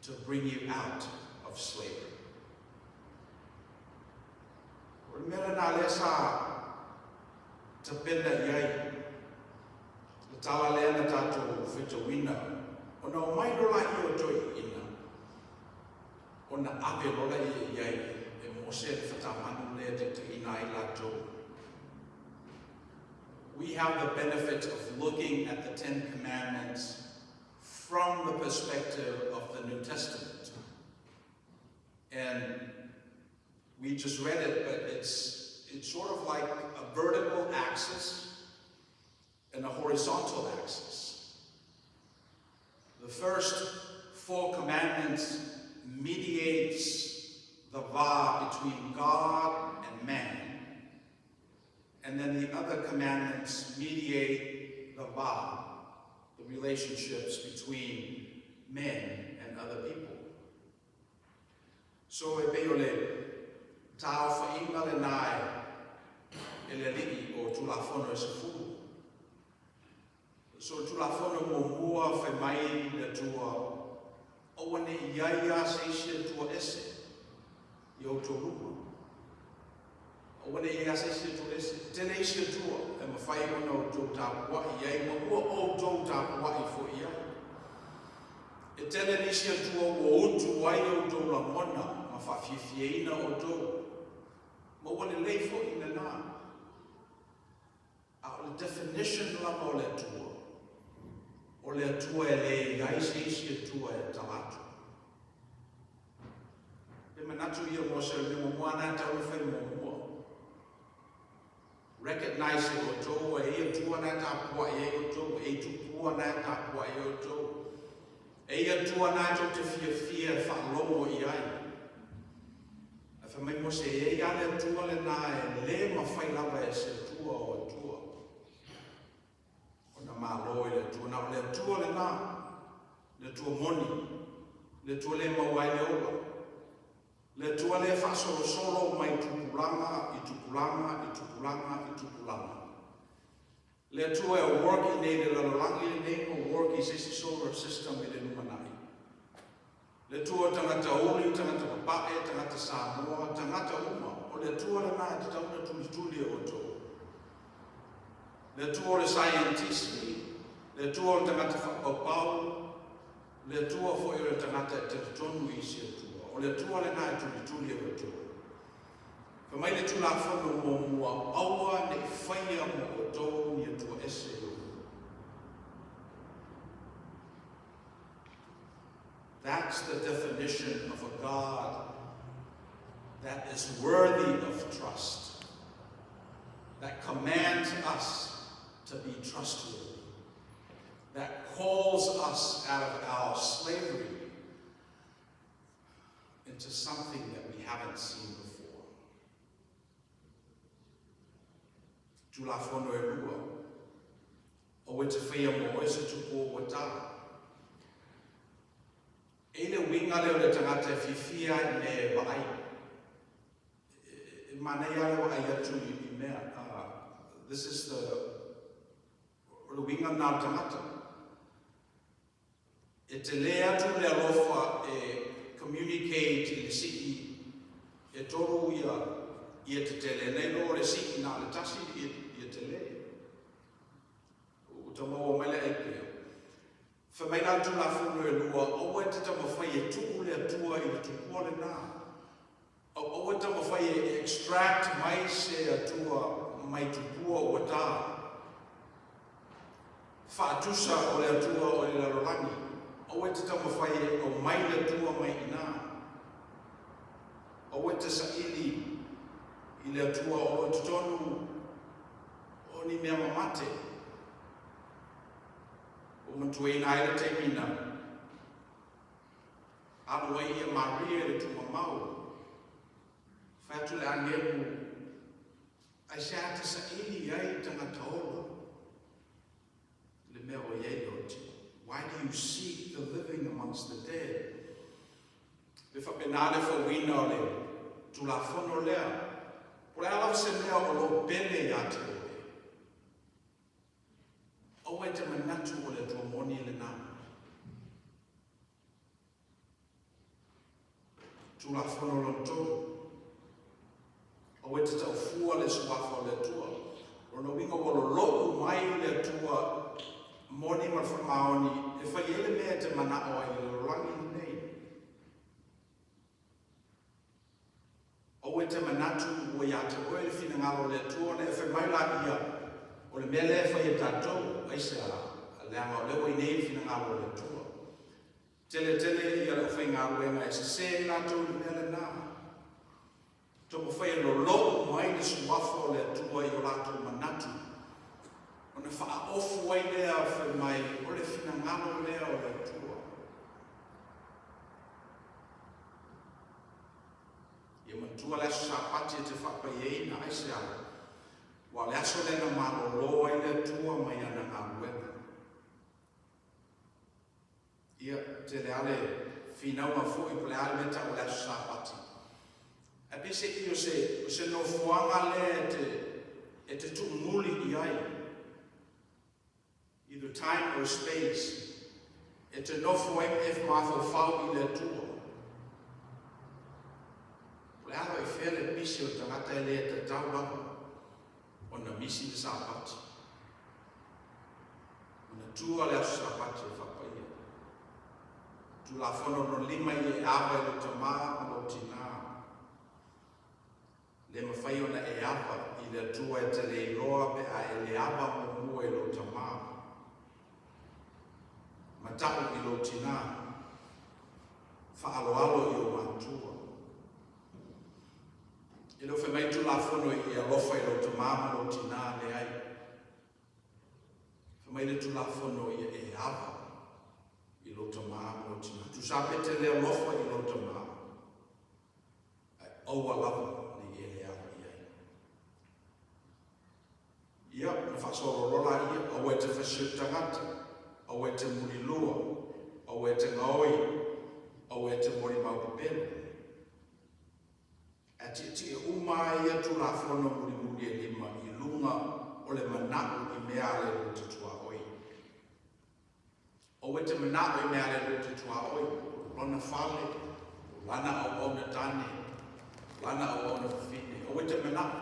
to bring you out of slavery. O le mea lena lea sa tapena i ai le tala lea na tatou faitauina, ona omai loa laia o toeaiina, ona ave loa laia i ai e Mose le fatamanu lea e taitaiina ai latou. We have the benefit of looking at the Ten Commandments from the perspective of the New Testament. And we just read it, but it's sort of like a vertical axis and a horizontal axis. The first four commandments mediates the va between God and man. And then the other commandments mediate the va, the relationships between men and other people. So e pei o le taofaiga lenā e le Alii o Tulafono e 10. So Tulafono muamua fai mai le Atua, aua ne i i ai lava se isi Atua ese i outou luma. Aua ne i ai se isi Atua ese. Tele isi Atua e mafai ona outou tapuai ai ma ua outou tapuai foi ai. E tele nisi Atua ua utu ai outou lagona ma faafiafiaina outou. Ma ua lelei foi lena. A o le definition lava o le Atua, o le Atua e le i ai se isi Atua e tala atu. Pe manatu ia Mose o le mea muamua na tau e fai muamua. Recognize e outou e ia Atua na tapuai ai outou e tupu. tupua na e tapuai ai outou. E i Atua na e tou te fiafia e faalogo i ai. Ae fai mai Mose, e i ai lava le Atua lena e le mafai lava e se Atua o Atua ona malo i le Atua. Na o le Atua lena, le Atua moni, le Atua le maua ai le ola, le Atua lea e faasolosolo mai tupulaga i tupulaga i tupulaga i tupulaga. Le Atua e work i nei le lalolagi lenei ma work i se isi solar system i le lumanai. Le Atua o tagata uli, tagata papae, tagata Samoa, tagata uma, o le Atua lena e tatau ona tulituli e outou. Le Atua o le saienitisi, le Atua o le tagata faapaupau, le Atua foi o le tagata e talitonu i isi Atua. O le Atua lena e tulituli e outou. Fai mai le Tulafono muamua, Aua ne i faia mo outou ni atua ese i ou. That's the definition of a God that is worthy of trust, that commands us to be trustworthy, that calls us out of our slavery into something that we haven't seen before. Tulafono e lua, aua e te whaia mo oe se tupua ua tā. E le uiga lea o le tagata e fiafia i mea e vaai. E manaia le vaai atu i mea. This is the, o le uiga lena o le tagata. E tele atu le alofa e communicate i le sii e tolu ia ia tetele nei lo le sii na o le tasi ia ia tele. Ua tau maua mai le idea. Fai mai la le Tulafono e lua, aua e te taumafai e tuu le Atua i le tupua lena. Aua e taumafai e extract mai se Atua mai tupua ua ta. Faatusa o le Atua o le lalolagi. Aua e te taumafai e aumai le Atua mai i ina. Aua e te saili i le Atua o lo o i totonu o ni mea mamate. Ua mantuaina ai le taimi na alu ai ia Maria i le tumamau. Fai atu le agelu, Aisea te saili ai tagata ola le mea o i ai le oti? Why do you seek the living amongst the dead? Pe faapena le fauina o le Tulafono lea, po o le a lava se mea o lo o pele ia te oe, aua e te manatu o le Atua moni lena. Tulafono lona tolu, Aua e te taufua le suafa o le Atua. O lona uiga ua lolo'u mai le Atua moni ma le faamaoni e fai ai le mea e te mana'o ai i le lalolagi lenei. Aua e te manatu ua iā te oe le finagalo o le Atua ona e fai mai laia, O le mea lea e fai e tatou, aisea, leaga o lea ua i nei le finagalo o le Atua. Tele tele ia le aufaigaluega e sese ai latou i le mea lena. Taumafai e lolo'u mai le suafa o le Atua i o latou manatu, ona faaofu ai lea fai mai o le finagalo lea o le Atua. Ia manatua le aso Sapati e te faapaiaina, aisea? Ua o le aso lea na malolo ai le Atua mai ana galuega. Ia, tele lava le finauga foi po o le a le mea e tau o le aso Sapati. Ae peiseai o se, o se nofoaga lea e te, e te tuumuli i ai, either time or space, e te nofo ai ma e mafaufau i le Atua. Po o le a lava i fea le pisi o le tagata e le tatau lava ona misi le Sapati. Manatua le aso Sapati e faapaia. Tulafono lona lima ia e ava i lou tamā ma lou tinā. Le mafai ona e ava i le Atua e te le iloa pe a e le ava muamua i lou tamā. Mata'u i lou tinā. Faaaloalo i ou matua. E le o fai mai Tulafono i e alofa i lou tamā ma lou tinā, leai. Fai mai le Tulafono ia e ava i lou tamā ma lou tinā. Tusa pe te le alofa i lou tamā, ae aua lava ne i e le ava i ai. Ia, ona faasolo loa laia, aua e te fasioti tagata, aua e te mulilua, aua e te gaoi, aua e te molimau pepelo. Ae tietie uma ai ia Tulafono mulimuli e lima i luga o le manaʻo i mea a le lua te tuaoi. Aua e te manaʻo i mea a le lua te tuaoi, o lona fale, o lana auauna tane, o lana auauna fafine. Aua e te manaʻo.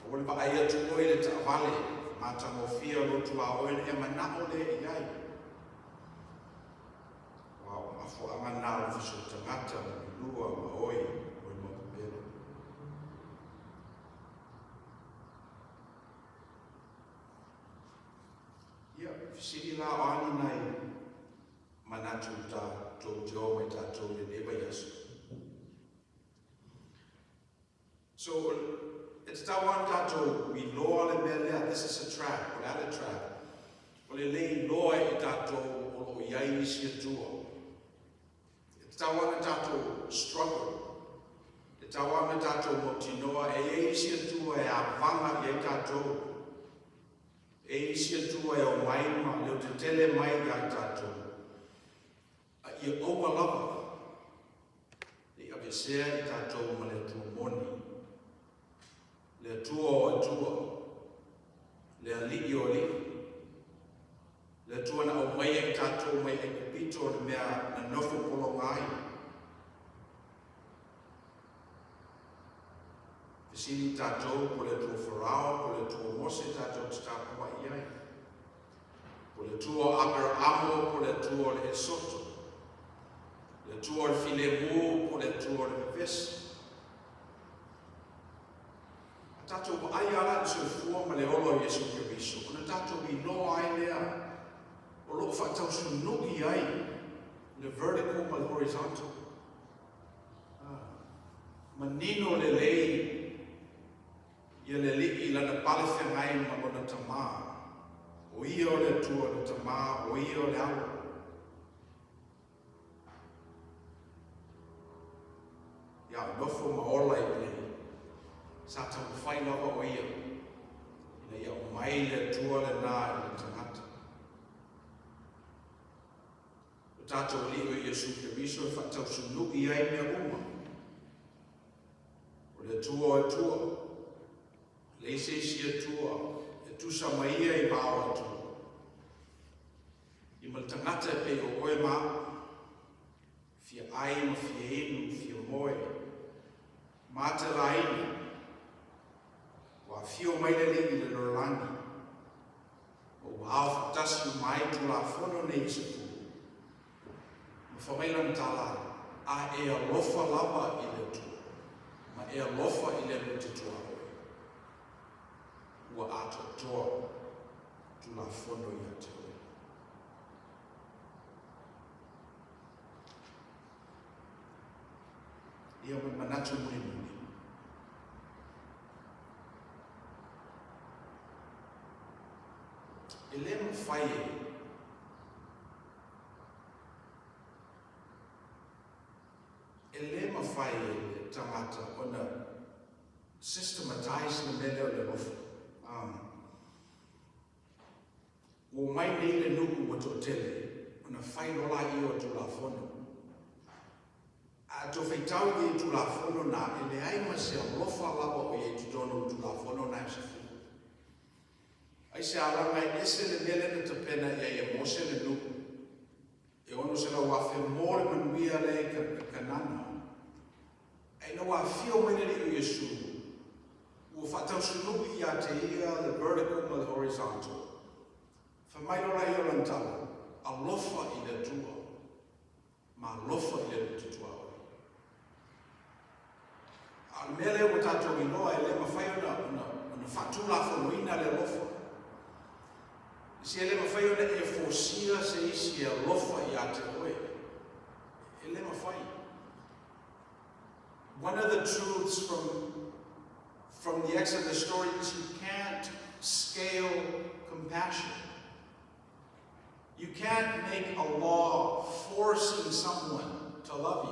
Aua le vaai atu oe i le taavale matagofie o lou tuaoi ona e manaʻo lea i ai. Aua o mafuaaga na o le fesootagata mulilua ma oi oi maupupelo. Ia, fesili la o a ni nai manatu tatou te o mai tatou i lenei vaiaso. So, e tatau lava ona tatou iloa le mea lea, this is a trap, o le a le trap? O le le iloa e tatou o lo o i ai isi Atua. E tatau lava ona tatou struggle, e tatau lava ona tatou mautinoa e i ai isi Atua e avaga i ai tatou, e i ai isi Atua e omai ma leotetele mai ia i tatou. A ia aua lava ne i aveesea i tatou ma le Atua moni, le Atua o Atua, le Alii o Alii, le Atua na aumaia i tatou mai Aikupito o le mea na nofo pologa ai. Fesili i tatou po o le Atua Farao po o le Atua Mose tatou te tapuai i ai. Po o le Atua o Aperaamo po o le Atua o le Esoto. Le Atua o le filemu po o le Atua o le vevesi. A tatou vaai lava la i le soifua ma le ola o Iesu Keriso, ona tatou iloa ai lea o lo o faatausunu'i ai le vertical ma le horizontal. Manino lelei ia le Alii i lana pale feagai ma lona Tamā. O ia o le Atua, le Tamā, o ia o le Alo. Ia nofo ma ola i inei. Sa taumafai lava o ia ina ia aumai le Atua lenā i le tagata. Lo tatou Alii o Iesu Keriso e faatausunu'i ai mea uma. O le Atua o Atua, leai se isi Atua e tusa ma ia i vao Atua. I ma le tagata e pei o oe ma au, fia ai ma fia inu, fia moe, ma te laina, ua afio mai le Alii i le lalolagi, ma ua ao faatasi uma ai Tulafono nei e sefulu. Ma fai mai lana tala, A e alofa lava i le Atua, ma e alofa i le lua te tuaoi, ua atoatoa Tulafono ia te oe. Ia ma le manatu mulimuli. E le mafai e E le mafai e le tagata ona systematize le mea lea o le alofa. Ua omai nei le nuu ua toatele ona fai loa laia o Tulafono. A tou faitau i le Tulafono na, e leai ma se alofa lava o i ai i totonu o le Tulafono na e sefulu. Aisea laga e ese le mea lea na tapena i ai e Mose le nuu e 600,000 mo le manuia lea i Kanana. Ae ina ua afio mai le Alii o Iesu, ua faatausunu'i ia te ia le vertical ma le horizontal. Fai mai loa laia o lana tala, Alofa i le Atua, ma alofa i le Alii te tuaoi. A o le mea lea ua tatou iloa, e le mafai ona, ona, ona faatulafonoina le alofa. Se e le mafai ona e fosia se isi e alofa ia te oe. E le mafai. One of the truths from, from the Exodus story is you can't scale compassion. You can't make a law forcing someone to love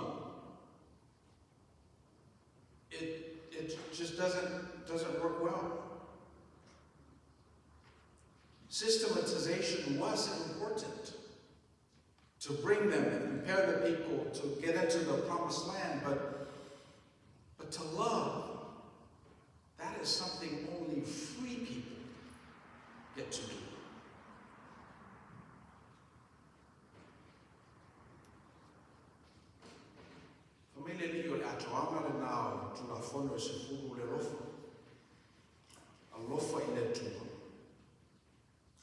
you. It just doesn't work well. Systematization was important to bring them and prepare the people to get into the promised land, but to love, that is something only free people get to do. Fai mai le Alii o le atoaga lenā o le Tulafono e sefulu le alofa. Alofa i le Atua.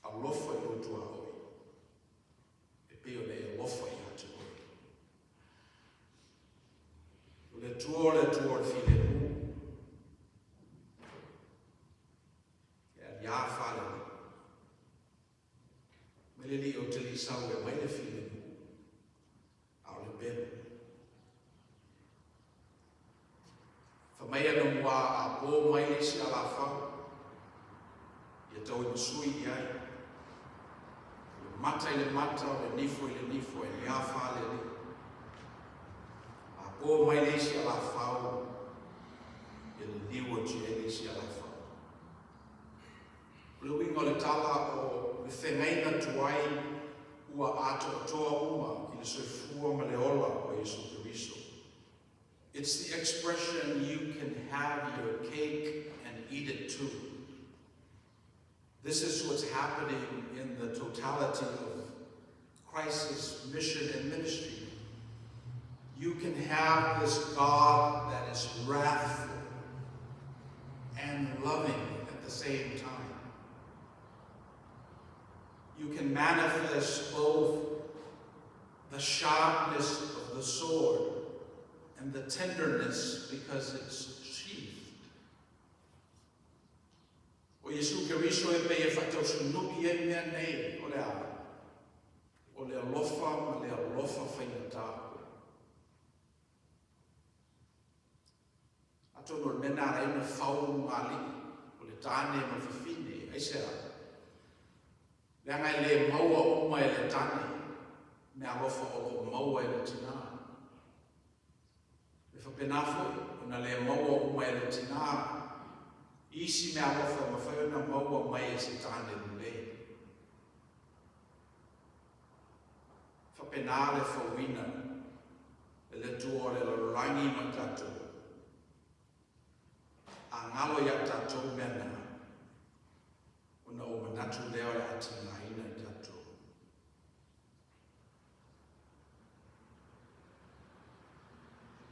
Alofa i lou tuaoi. E pei ona e alofa ia te oe. O le Atua o le Atua o le filemu. E aliā faalelei. Mai le Alii ou te le i sau e aumai le filemu, a o le pelu. Fai mai anamuā a pō mai le isi alafau, ia tau e masui i ai. O le mata i le mata, o le nifo i le nifo, e le afa le Alii. A pō mai le isi alafau, ia liliu atu i ai le isi alafau. O le uiga o le tala o le feagaiga tuai ua atoatoa uma i le soifua ma le ola o Iesu Keriso. It's the expression you can have your cake and eat it too. This is what's happening in the totality of Christ's mission and ministry. You can have this God that is wrathful and loving at the same time. You can manifest both the sharpness of the sword and the tenderness because it's sheathed. O Iesu Keriso e pei e faatausunu'i ai mea nei, o le a? O le alofa ma le alofa faigata. Atonu o le mea na ala ai ona fau luga alii, o le tane ma fafine, aisea? Leaga e le maua uma e le tane mea alofa o lo o maua e le tinā. E faapena foi, ona le maua uma e le tinā isi mea alofa e mafai ona maua mai e se tane lelei. Faapena le fauina e le Atua o le lalolagi ma tatou. A galo iā tatou mea na, ona ou manatu lea o le a tigaina i tatou.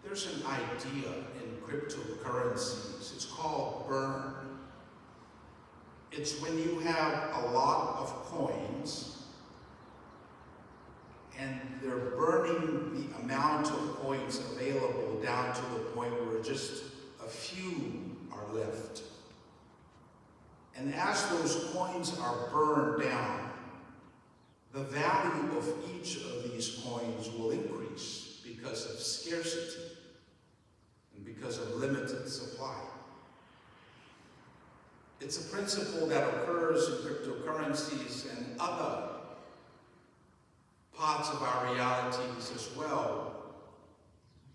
There's an idea in cryptocurrencies. It's called burn. It's when you have a lot of coins and they're burning the amount of coins available down to the point where just a few are left. And as those coins are burned down, the value of each of these coins will increase because of scarcity and because of limited supply. It's a principle that occurs in cryptocurrencies and other parts of our realities as well.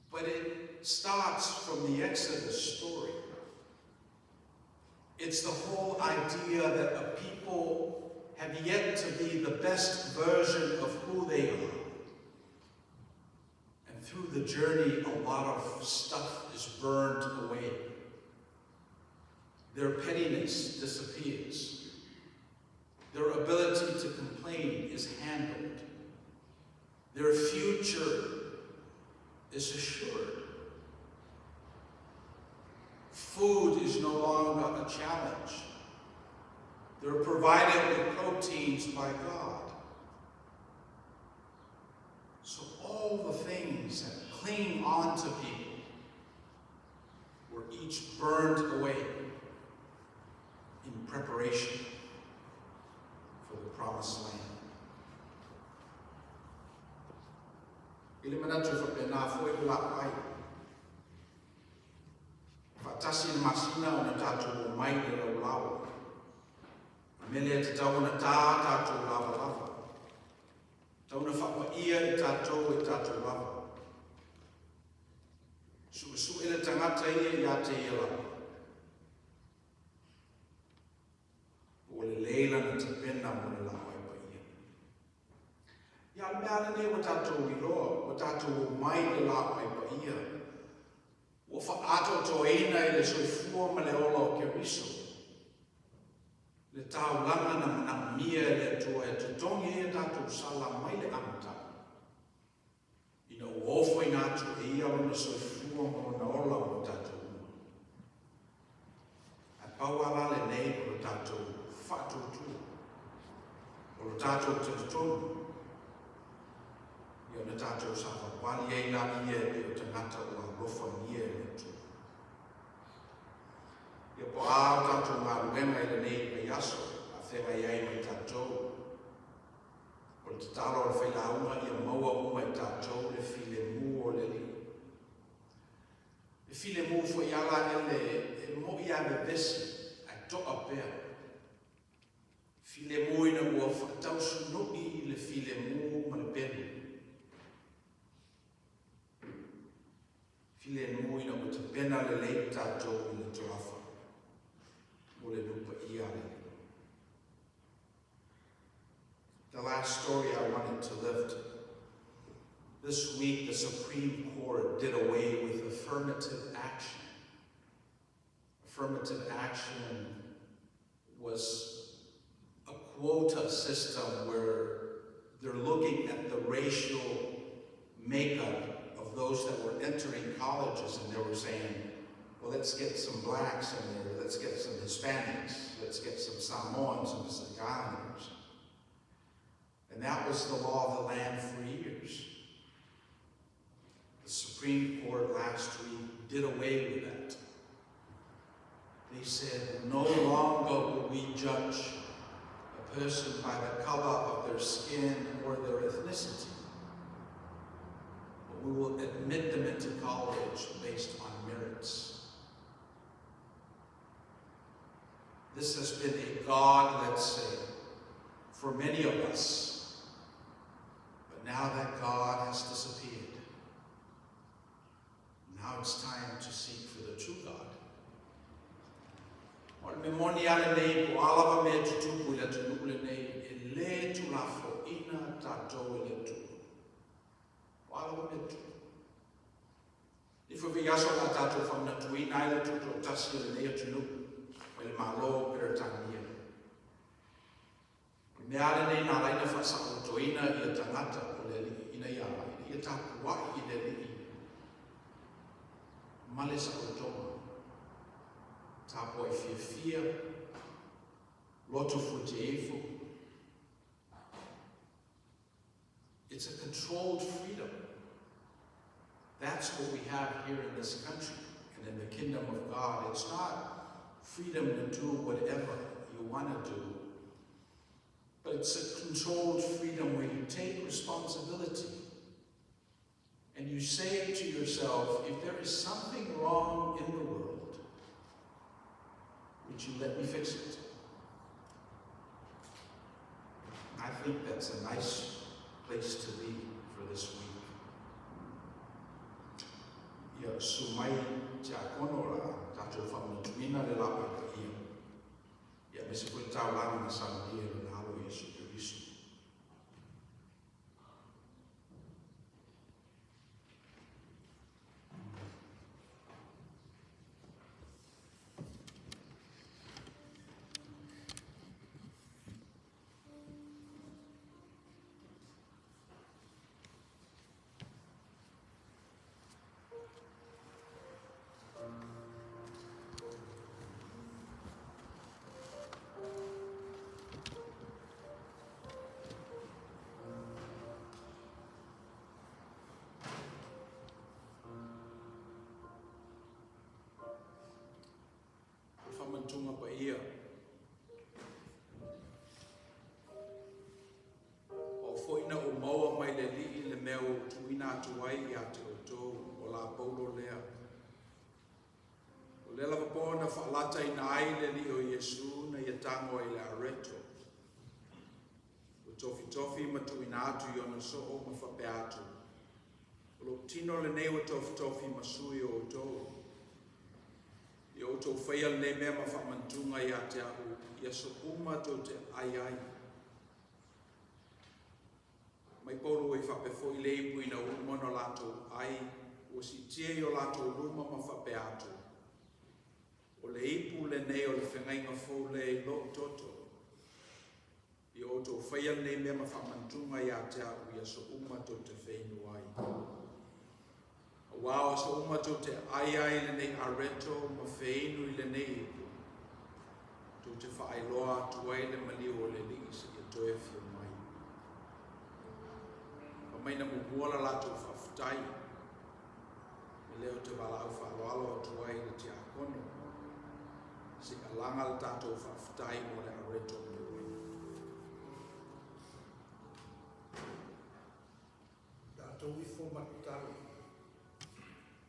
But it starts from the Exodus story. It's the whole idea that a people have yet to be the best version of who they are. And through the journey, a lot of stuff is burned away. Their pettiness disappears. Their ability to complain is handled. Their future is assured. Food is no longer a challenge. They're provided with proteins by God. So all the things that cling on to people were each burned away in preparation for the promised land. I le manatu e faapena foi le laau ai. Faatasi le masina ona tatou omai i le laulao. Le mea lea e tatau ona tā tatou lavalava. Tatau ona faapaia i tatou e tatou lava. Suesue le tagata ia ia te ia lava. Po ua lelei lana tapena mo le laa ai paia. Ia o le mea lenei ua tatou iloa, ua tatou omai i le laau ai paia. Ua faaatoatoaina i le soifua ma le ola o Keriso. Le taulaga na manaomia e le Atua e totogi ai a tatou sala mai le amataga, ina ua ofoina atu e Ia Lona soifua ma Lona ola mo tatou uma. Ae pau lava la lenei o lo tatou faatuatua, o lo tatou talitonu, ia ona tatou savavali ai laia e pei o tagata ua alofagia e le Atua. Ia po o a o tatou galuega i lenei vaiaso a feagai ai ma i tatou. O le tatalo a le failauga ia maua uma e tatou le filemu o le Alii. E filemu foi ala ele e mo'i a vevesi ae to'a pea. Filemu ina ua faatausunu'i le filemu ma le pelu. Filemu ina ua tapena lelei tatou i le tolafa mo le nuu paia a le Alii. The last story I wanted to lift. This week, the Supreme Court did away with affirmative action. Affirmative action was a quota system where they're looking at the racial makeup of those that were entering colleges, and they were saying, well, let's get some blacks in there, let's get some Hispanics, let's get some Samoans and Pacific Islanders. And that was the law of the land for years. The Supreme Court last week did away with that. They said, no longer will we judge a person by the color of their skin or their ethnicity, but we will admit them into college based on merits. This has been a God, let's say, for many of us. But now that God has disappeared, now it's time to seek for the true God. O le mea moni a lenei po o a lava mea e tutupu i le atunuu lenei, e le tulafoina tatou e le Atua. Po o a lava mea e tutupu. I foi vaiaso o le a tatou faamanatuina ai le tutoatasi o lenei atunuu mai le Malo o Peretania. O le mea lava lenei na ala ai ona faasaolotoina ia tagata o le Alii ina ia ina ia tapuai i le Alii ma le saolotoga. Tapuai fiafia, loto fuateifo. It's a controlled freedom. That's what we have here in this country and in the kingdom of God. It's not freedom to do whatever you want to do, but it's a controlled freedom where you take responsibility and you say to yourself, if there is something wrong in the world, would you let me fix it? I think that's a nice place to be for this week. Ia susu mai tiakono o le a tatou faamanatuina le laau ai paia. Ia aemaise foi le taulaga na saunia e lona Alo Iesu Keriso. lea lava po na faalataina ai le Alii o Iesu na ia tago ai i le areto, ua tofitofi ma tuuina atu i ona soo ma faapea atu, O lou tino lenei ua tofitofi ma sui o outou. Ia outou faia lenei mea ma faamanatuga ia te a'u i aso uma tou te ai ai. Mai polu ai faapea foi le ipu ina ua uma ona latou ai, ua siitia i o latou luma ma faapea atu, O le ipu lenei o le feagaiga fou lea i lou toto. Ia outou faia lenei mea ma faamanatuga ia te a'u i aso uma tou te feinu ai. Auā o aso uma tou te ai ai i lenei areto ma feinu i lenei ipu, tou te faailoa atu ai le maliu o le Alii seia toe afio mai. Fai mai na muamua la latou faafetai, me lea ou te valaau faaaloalo atu ai i le tiakono, se i alaga le tatou faafetai mo le areto ma le uaina. Tatou ifo ma tatalo.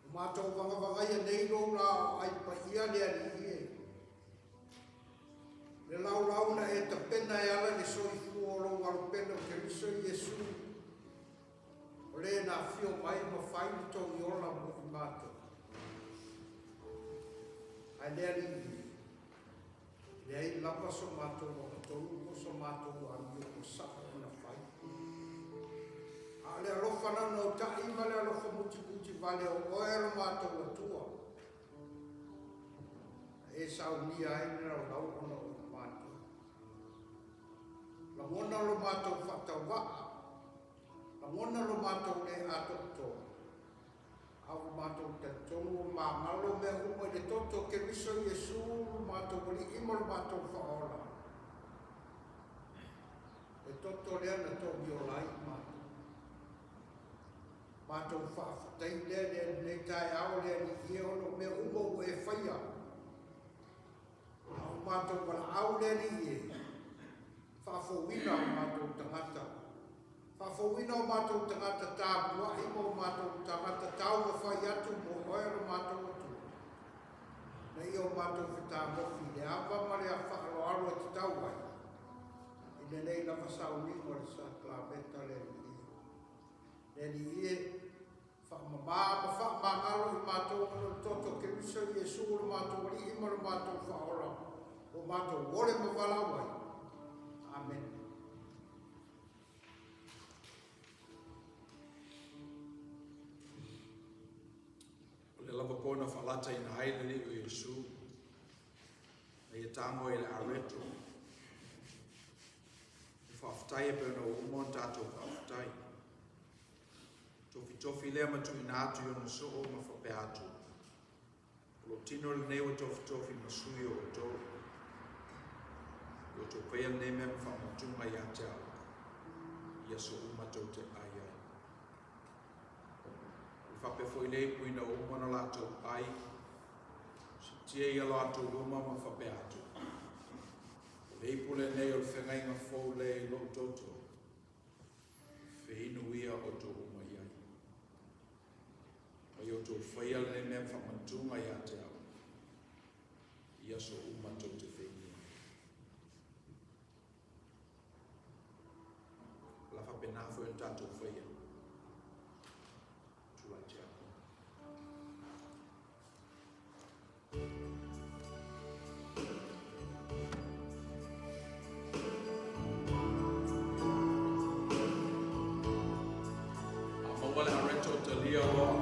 O matou vagavagaia nei lou laoai paia le Alii e. Le laulau na e tapena e ala i le soifua o lou alopele o Keriso Iesu, o le na afio mai ma fai le togi ola mo i matou. Ae le Alii e, e leai lava so matou agatonu po o so matou amio ua sa'o ona fai. A o le alofa naunautai ma le alofa mutimuti vale o Oe lo matou Atua, na e saunia ai le laulau ona o i matou. Lagona lo matou faatauvaa, lagona lo matou le atoatoa, A ua matou talitonu ua magalo mea uma i le toto o Keriso Iesu lo matou Alii ma lo matou Faaola, le toto lea na togiola ai i matou. Matou faafetai lea le lenei taeao le Alii e ona o mea uma ua e faia. A ua matou valaau le Alii e, faafouina o matou tagata. Faafouina o matou tagata tapuai ma o matou tagata taumafai atu mo Oe lo matou Atua, ina ia o matou fetagofi i le ava ma le faaaloalo e tatau ai, i lenei lava sauniga o le sakalameta le Alii e. Le Alii e, faamama ma faamagalo i matou ona o le toto o Keriso Iesu o lo matou Alii ma lo matou Faaola, ua matou ole ma valaau ai. Amene. O lea lava po na faalataina ai le Alii o Iesu, na ia tago ai i le areto. E faafetai e pei ona ua uma ona tatou faafetai. Tofitofi lea ma tuuina atu i ona soo ma faapea atu, O lou tino lenei ua tofitofi ma sui o outou. Ia outou faia lenei mea ma faamanatuga ia te au, i aso uma tou te ai ai. O le faapea foi le ipu ina ua uma ona latou ai, siitia ia latou luma ma faapea atu, O le ipu lenei o le feagaiga fou lea i lou toto, feinu ia outou uma i ai. Ma ia outou faia lenei mea ma faamanatuga ia te au, i aso uma tou te feinu ai. O la faapena foi ona tatou faia. Tulai tiakono. A maua le areto talia loa.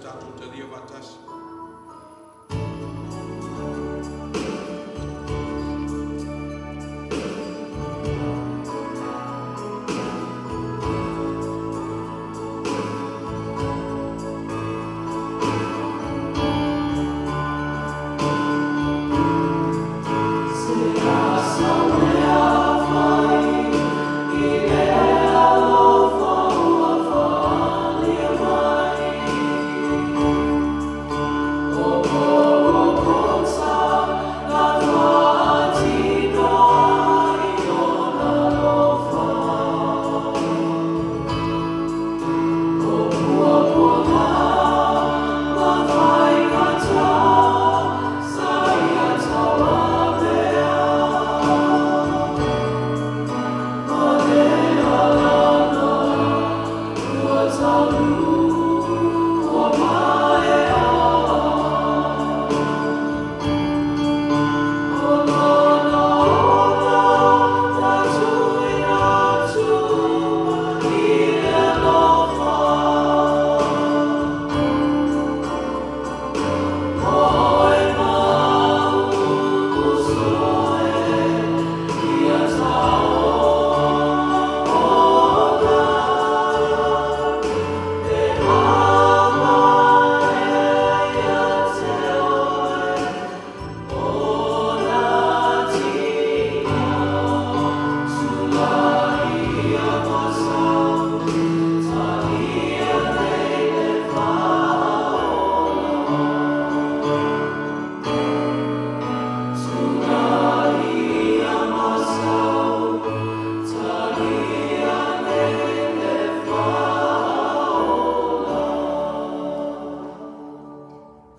tatou talia faatasi.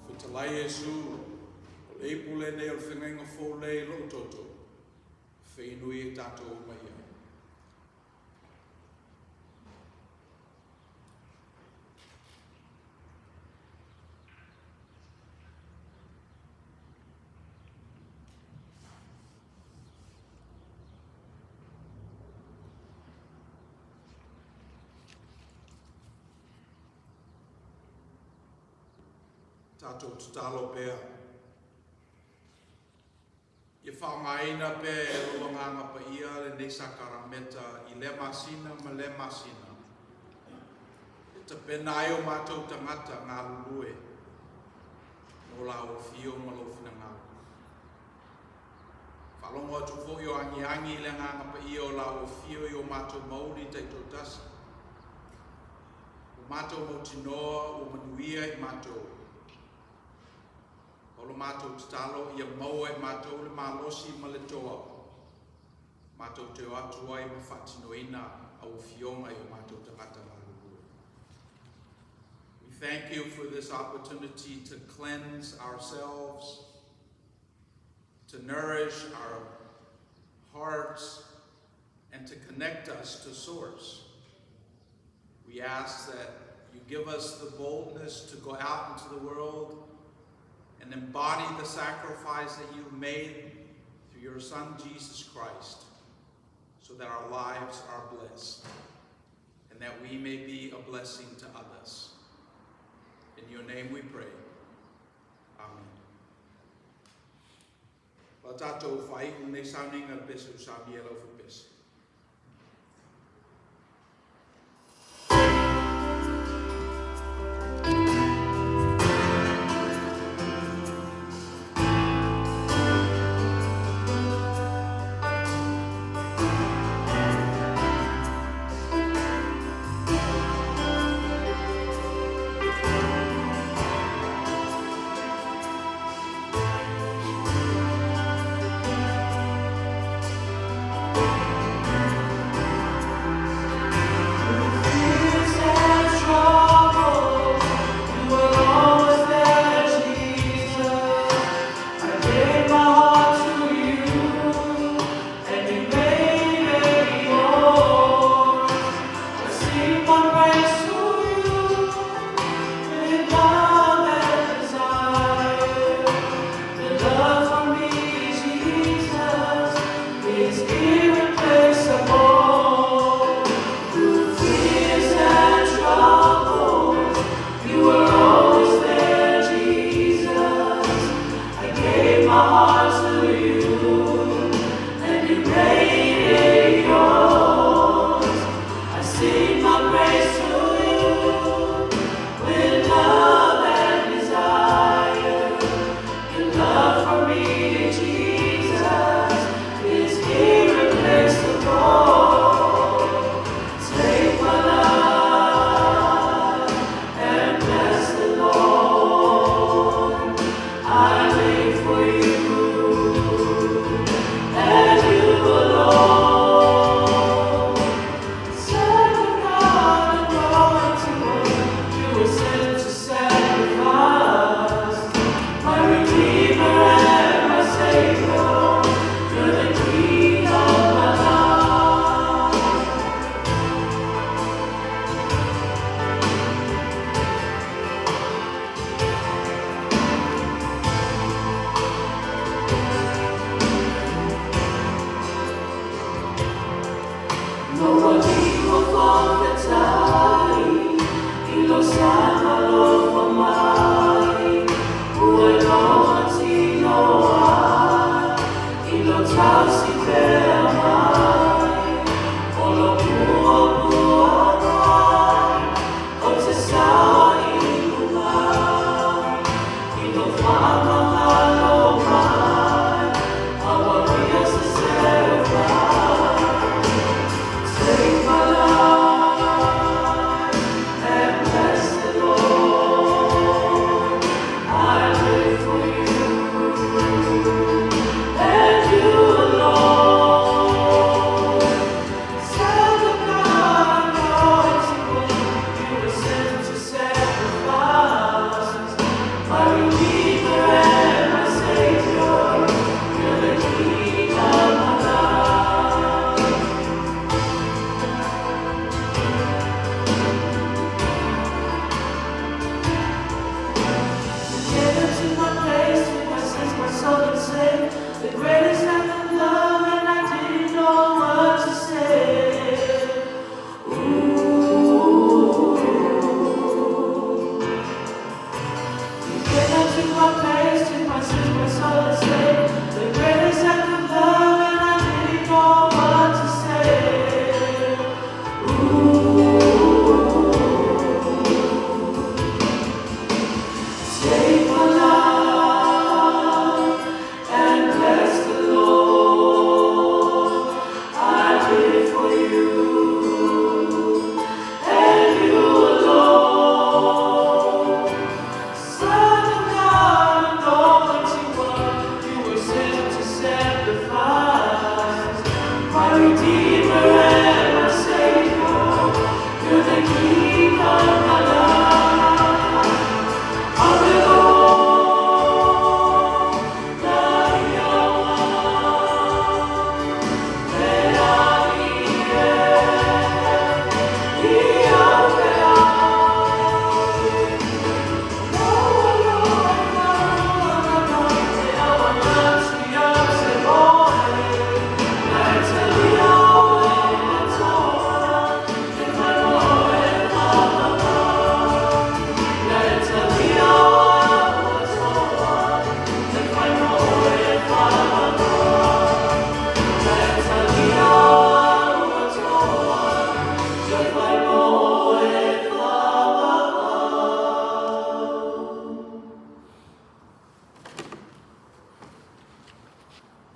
Fetalai Iesu, o le ipu lenei o le feagaiga fou lea i lou toto, e feinui ai tatou uma i ai. Tatou tatalo pea. Ia faaaogaina pea e lou Agaga Paia lenei sakarameta i lea masina ma lea masina, e tapena ai o matou tagata galulue mo lau afio ma lou finagalo. Faalogo atu foi o agiagi le Agaga Paia o lau afio i o matou mauli taitoatasi. Ua matou mautinoa ua manuia i matou. O lo matou tatalo ia maua e matou le malosi ma le toa. Matou te o atu ai ma faatinoina au afioga i o matou tagata galulue. We thank you for this opportunity to cleanse ourselves, to nourish our hearts, and to connect us to Source. We ask that you give us the boldness to go out into the world and embody the sacrifice that you've made through your Son, Jesus Christ, so that our lives are blessed and that we may be a blessing to others. In your name we pray. Amen. O tatou faaiu lenei sauniga le pese ua saunia e le aufaipese.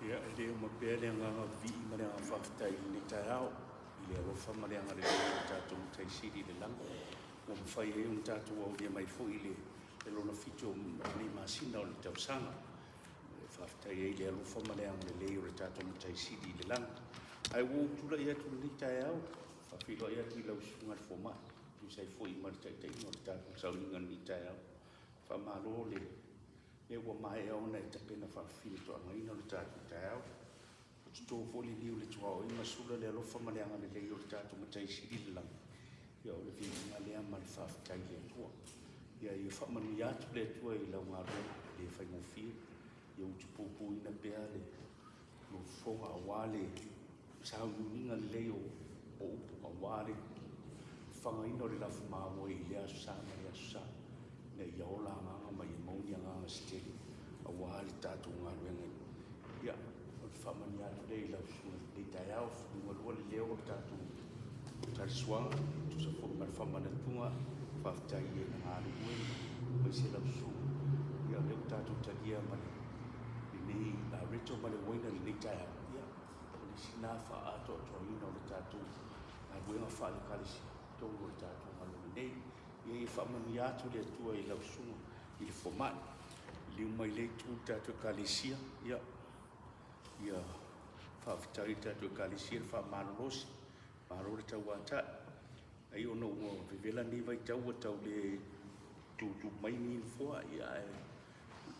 Ia, e le uma pea le agaga vivii ma le agaga faafetai i lenei taeao, i le alofa ma le agalelei o le tatou Matai Sili i le lagi, ua mafai ai ona tatou aulia mai foi le le lona fitu o lenei masina o le tausaga. E faafetai ai i le alofa ma le agalelei o le tatou Matai Sili i le lagi. Ae ua ou tulai atu i lenei taeao, faafeiloai atu i lau Susuga i le Fomai, tusa ai foi ma le taitaiga o le tatou sauniga i lenei taeao. Faamalo le Lea ua maea ona e tapena faafiletoagaina lo tatou taeao. Ua toto foi le niu i le tuaoi ma sula le alofa ma le agalelei o le tatou Matai Sili i le lagi. Ia o le viiga lea ma le faafetai i le Atua. Ia ia faamanuia atu le Atua i lau galuega e le faigofie. Ia utupupuina pea le fofoga aua le sauniuniga lelei o upu aua le fagaina o le lafu mamoe i lea aso sa ma lea aso sa, ina ia ola agaga ma ia maua ni agaga se tele aua le tatou galuega. Ia, o le faamanuia atu lea i lau susuga i lenei taeao, liugalua le leo o le tatou talisuaga, tusa foi ma le faamanatuga, faafetai i e na galulue aemaise lau susuga. Ia, o lea ua tatou talia ma le lenei areto ma le uaina i lenei taeao, ia, o le isi lena faaatoatoaina o le tatou galuega faale-Ekalesia i totonu o le tatou galuega nei. Ia, ia faamanuia atu le Atua i lau susuga i le fomai. Liliu mai lea itu i le tatou Ekalesia, ia, ia faafetai i le tatou Ekalesia le faamalolosi, malo le tauatai. Ai ona ua vevela nei vaitau ua tau le tutu mai ni nofoa, ia, ae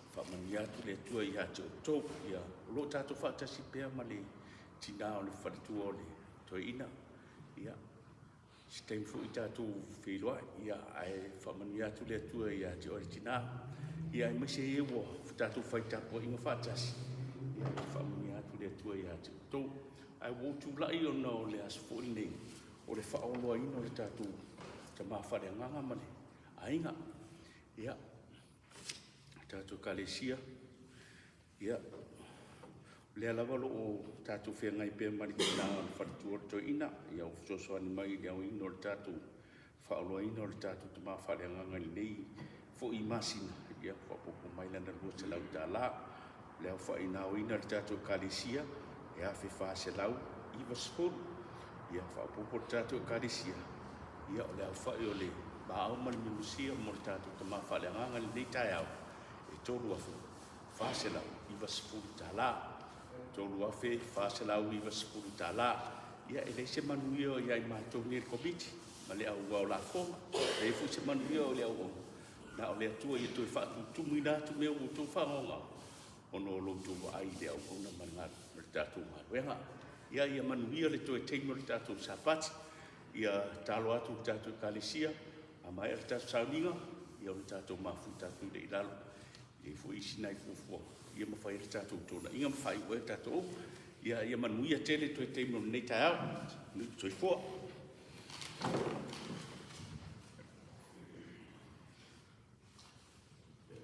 Faamanuia atu le Atua ia te outou. Ia, o lo o tatou faatasi pea ma le tinā o le faletua o le toeaina. Ia, se taimi foi tatou feiloai. Ia, ae faamanuia atu le Atua ia te oe le tinā. Ia, aemaise e ua tatou fai tapuaiga faatasi. Ia, faamanuia atu le Atua ia te outou. Ae ua ou tulai ona o le aso foi lenei, o le faaoloaina o le tatou tama faaleagaga ma le. aiga. Ia, tatou Ekalesia, ia, o lea lava o lo o tatou feagai pea ma le tulaga o le faletua o le toeaina, ia ua fesoasoani mai i le aoina o le tatou faaoloaina o le tatou tama faaleagaga i lenei foi masina, ia faaopoopo mai lana $200. O le aofaiga aoina a le tatou Ekalesia e $1,490. Ia faaopoopo le tatou Ekalesia, ia o le aofai o le maau ma le mimosia mo le tatou tama faaleagaga i lenei taeao e $3,490. $3,490. Ia e leai se manuia o ia i matou nei le Komiti ma le au ao lafoga, e leai foi se manuia o le auauna, na o le Atua ia toe faatutumuina atu mea ua outou faagaoga ona o lo outou vaai i le auauna ma le, ma le tatou galuega. Ia, ia manuia le toe taimi o le tatou Sapati. Ia talo atu le tatou Ekalesia, a maea le tatou sauniga, ia ona tatou mafuta atu lea i lalo. E i ai foi isi nai fuafuaga, ia ma fai ai le tatou tonaiga ma faaiu ai le tatou upu. Ia, ia manuia tele toe taimi o lenei taeao. Soifua.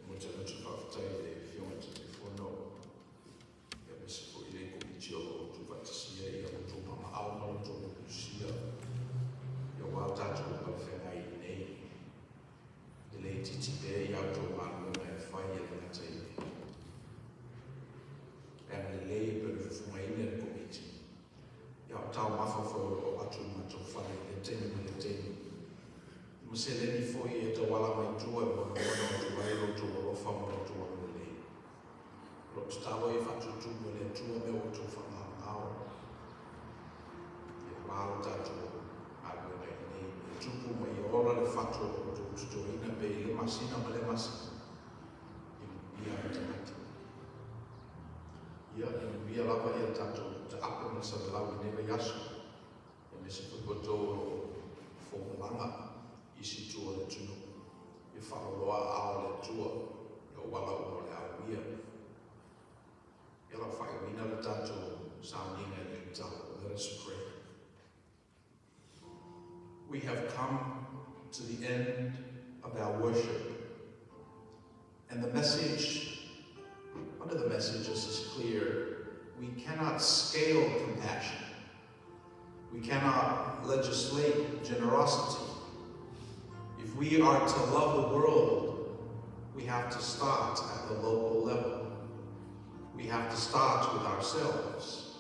Mo te atu faafetai i le Afioga i le Taitaifono, aemaise foi le Komiti o lo o tuufaatasia ia outou mamao ma lo outou motusia aua tatou palefeagai nei. E le itiiti pea ia outou galuega e fai e le gata i le agalelei e pei ona fufugaina e le Komiti. Ia o taumafa foi o lo o avatu i matou fale i lea taimi ma lea taimi. Ma seleni foi e tauala mai tua e monomono atu ai lo outou alofa ma lo outou agalelei. O lo tatalo ia faatutumu e le Atua mea ua outou faagaogao. Ia ua lo tatou galuega i inei. Ia tupu ma ia ola le fatu o lo outou totoina pea i le masina ma le masina. Ia manuia ai tagata. Ia, ia manuia lava ia tatou taape ma le salalau i lenei vaiaso. Aemaise foi outou o lo o fomalaga i isi itu o le atunuu. Ia faaloloa aao o le Atua i auala uma o le a uia. Ia lau faaiuina le tatou sauniga i le tatalo. Let us pray. We have come to the end of our worship. And the message, one of the messages is clear. We cannot scale compassion. We cannot legislate generosity. If we are to love the world, we have to start at the local level. We have to start with ourselves.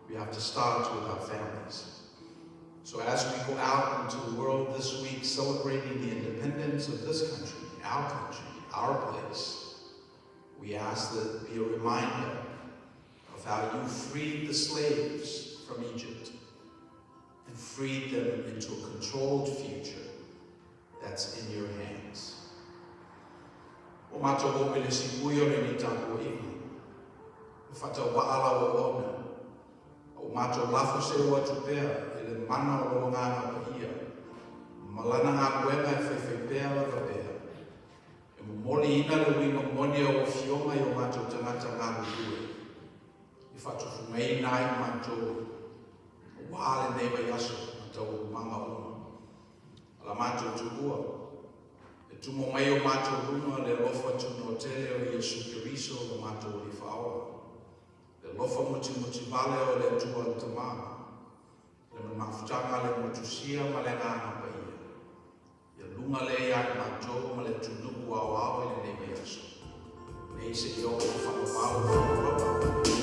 We have to start with our families. So as we go out into the world this week celebrating the independence of this country, our country, our place, we ask that it be a reminder of how you freed the slaves from Egypt and freed them into a controlled future that's in your hands. O matou o i le sipui o lenei tapuaiga, e faatauvaa lau auauna, a ua matou lafo seu atu pea i le mana o lou Agaga Paia ma lana galuega e faifaipea lava pea, e momoliina le uiga moni o lau Afioga i o matou tagata galulue, i faatufugaina ai matou aua lenei vaiaso ma taualumaga uma. A la matou tuua, e tumo mai o matou luma le alofa tunoa tele o Iesu Keriso lo matou Alii Faaola, le alofa mutimutī vale o le Atua le Tamā, le mamafutaga a le motusia ma le Agaga Paia, ia luga lea ia i matou ma le atunuu aoao i lenei vaiaso, nei seia oo i le faavavau o faavavau.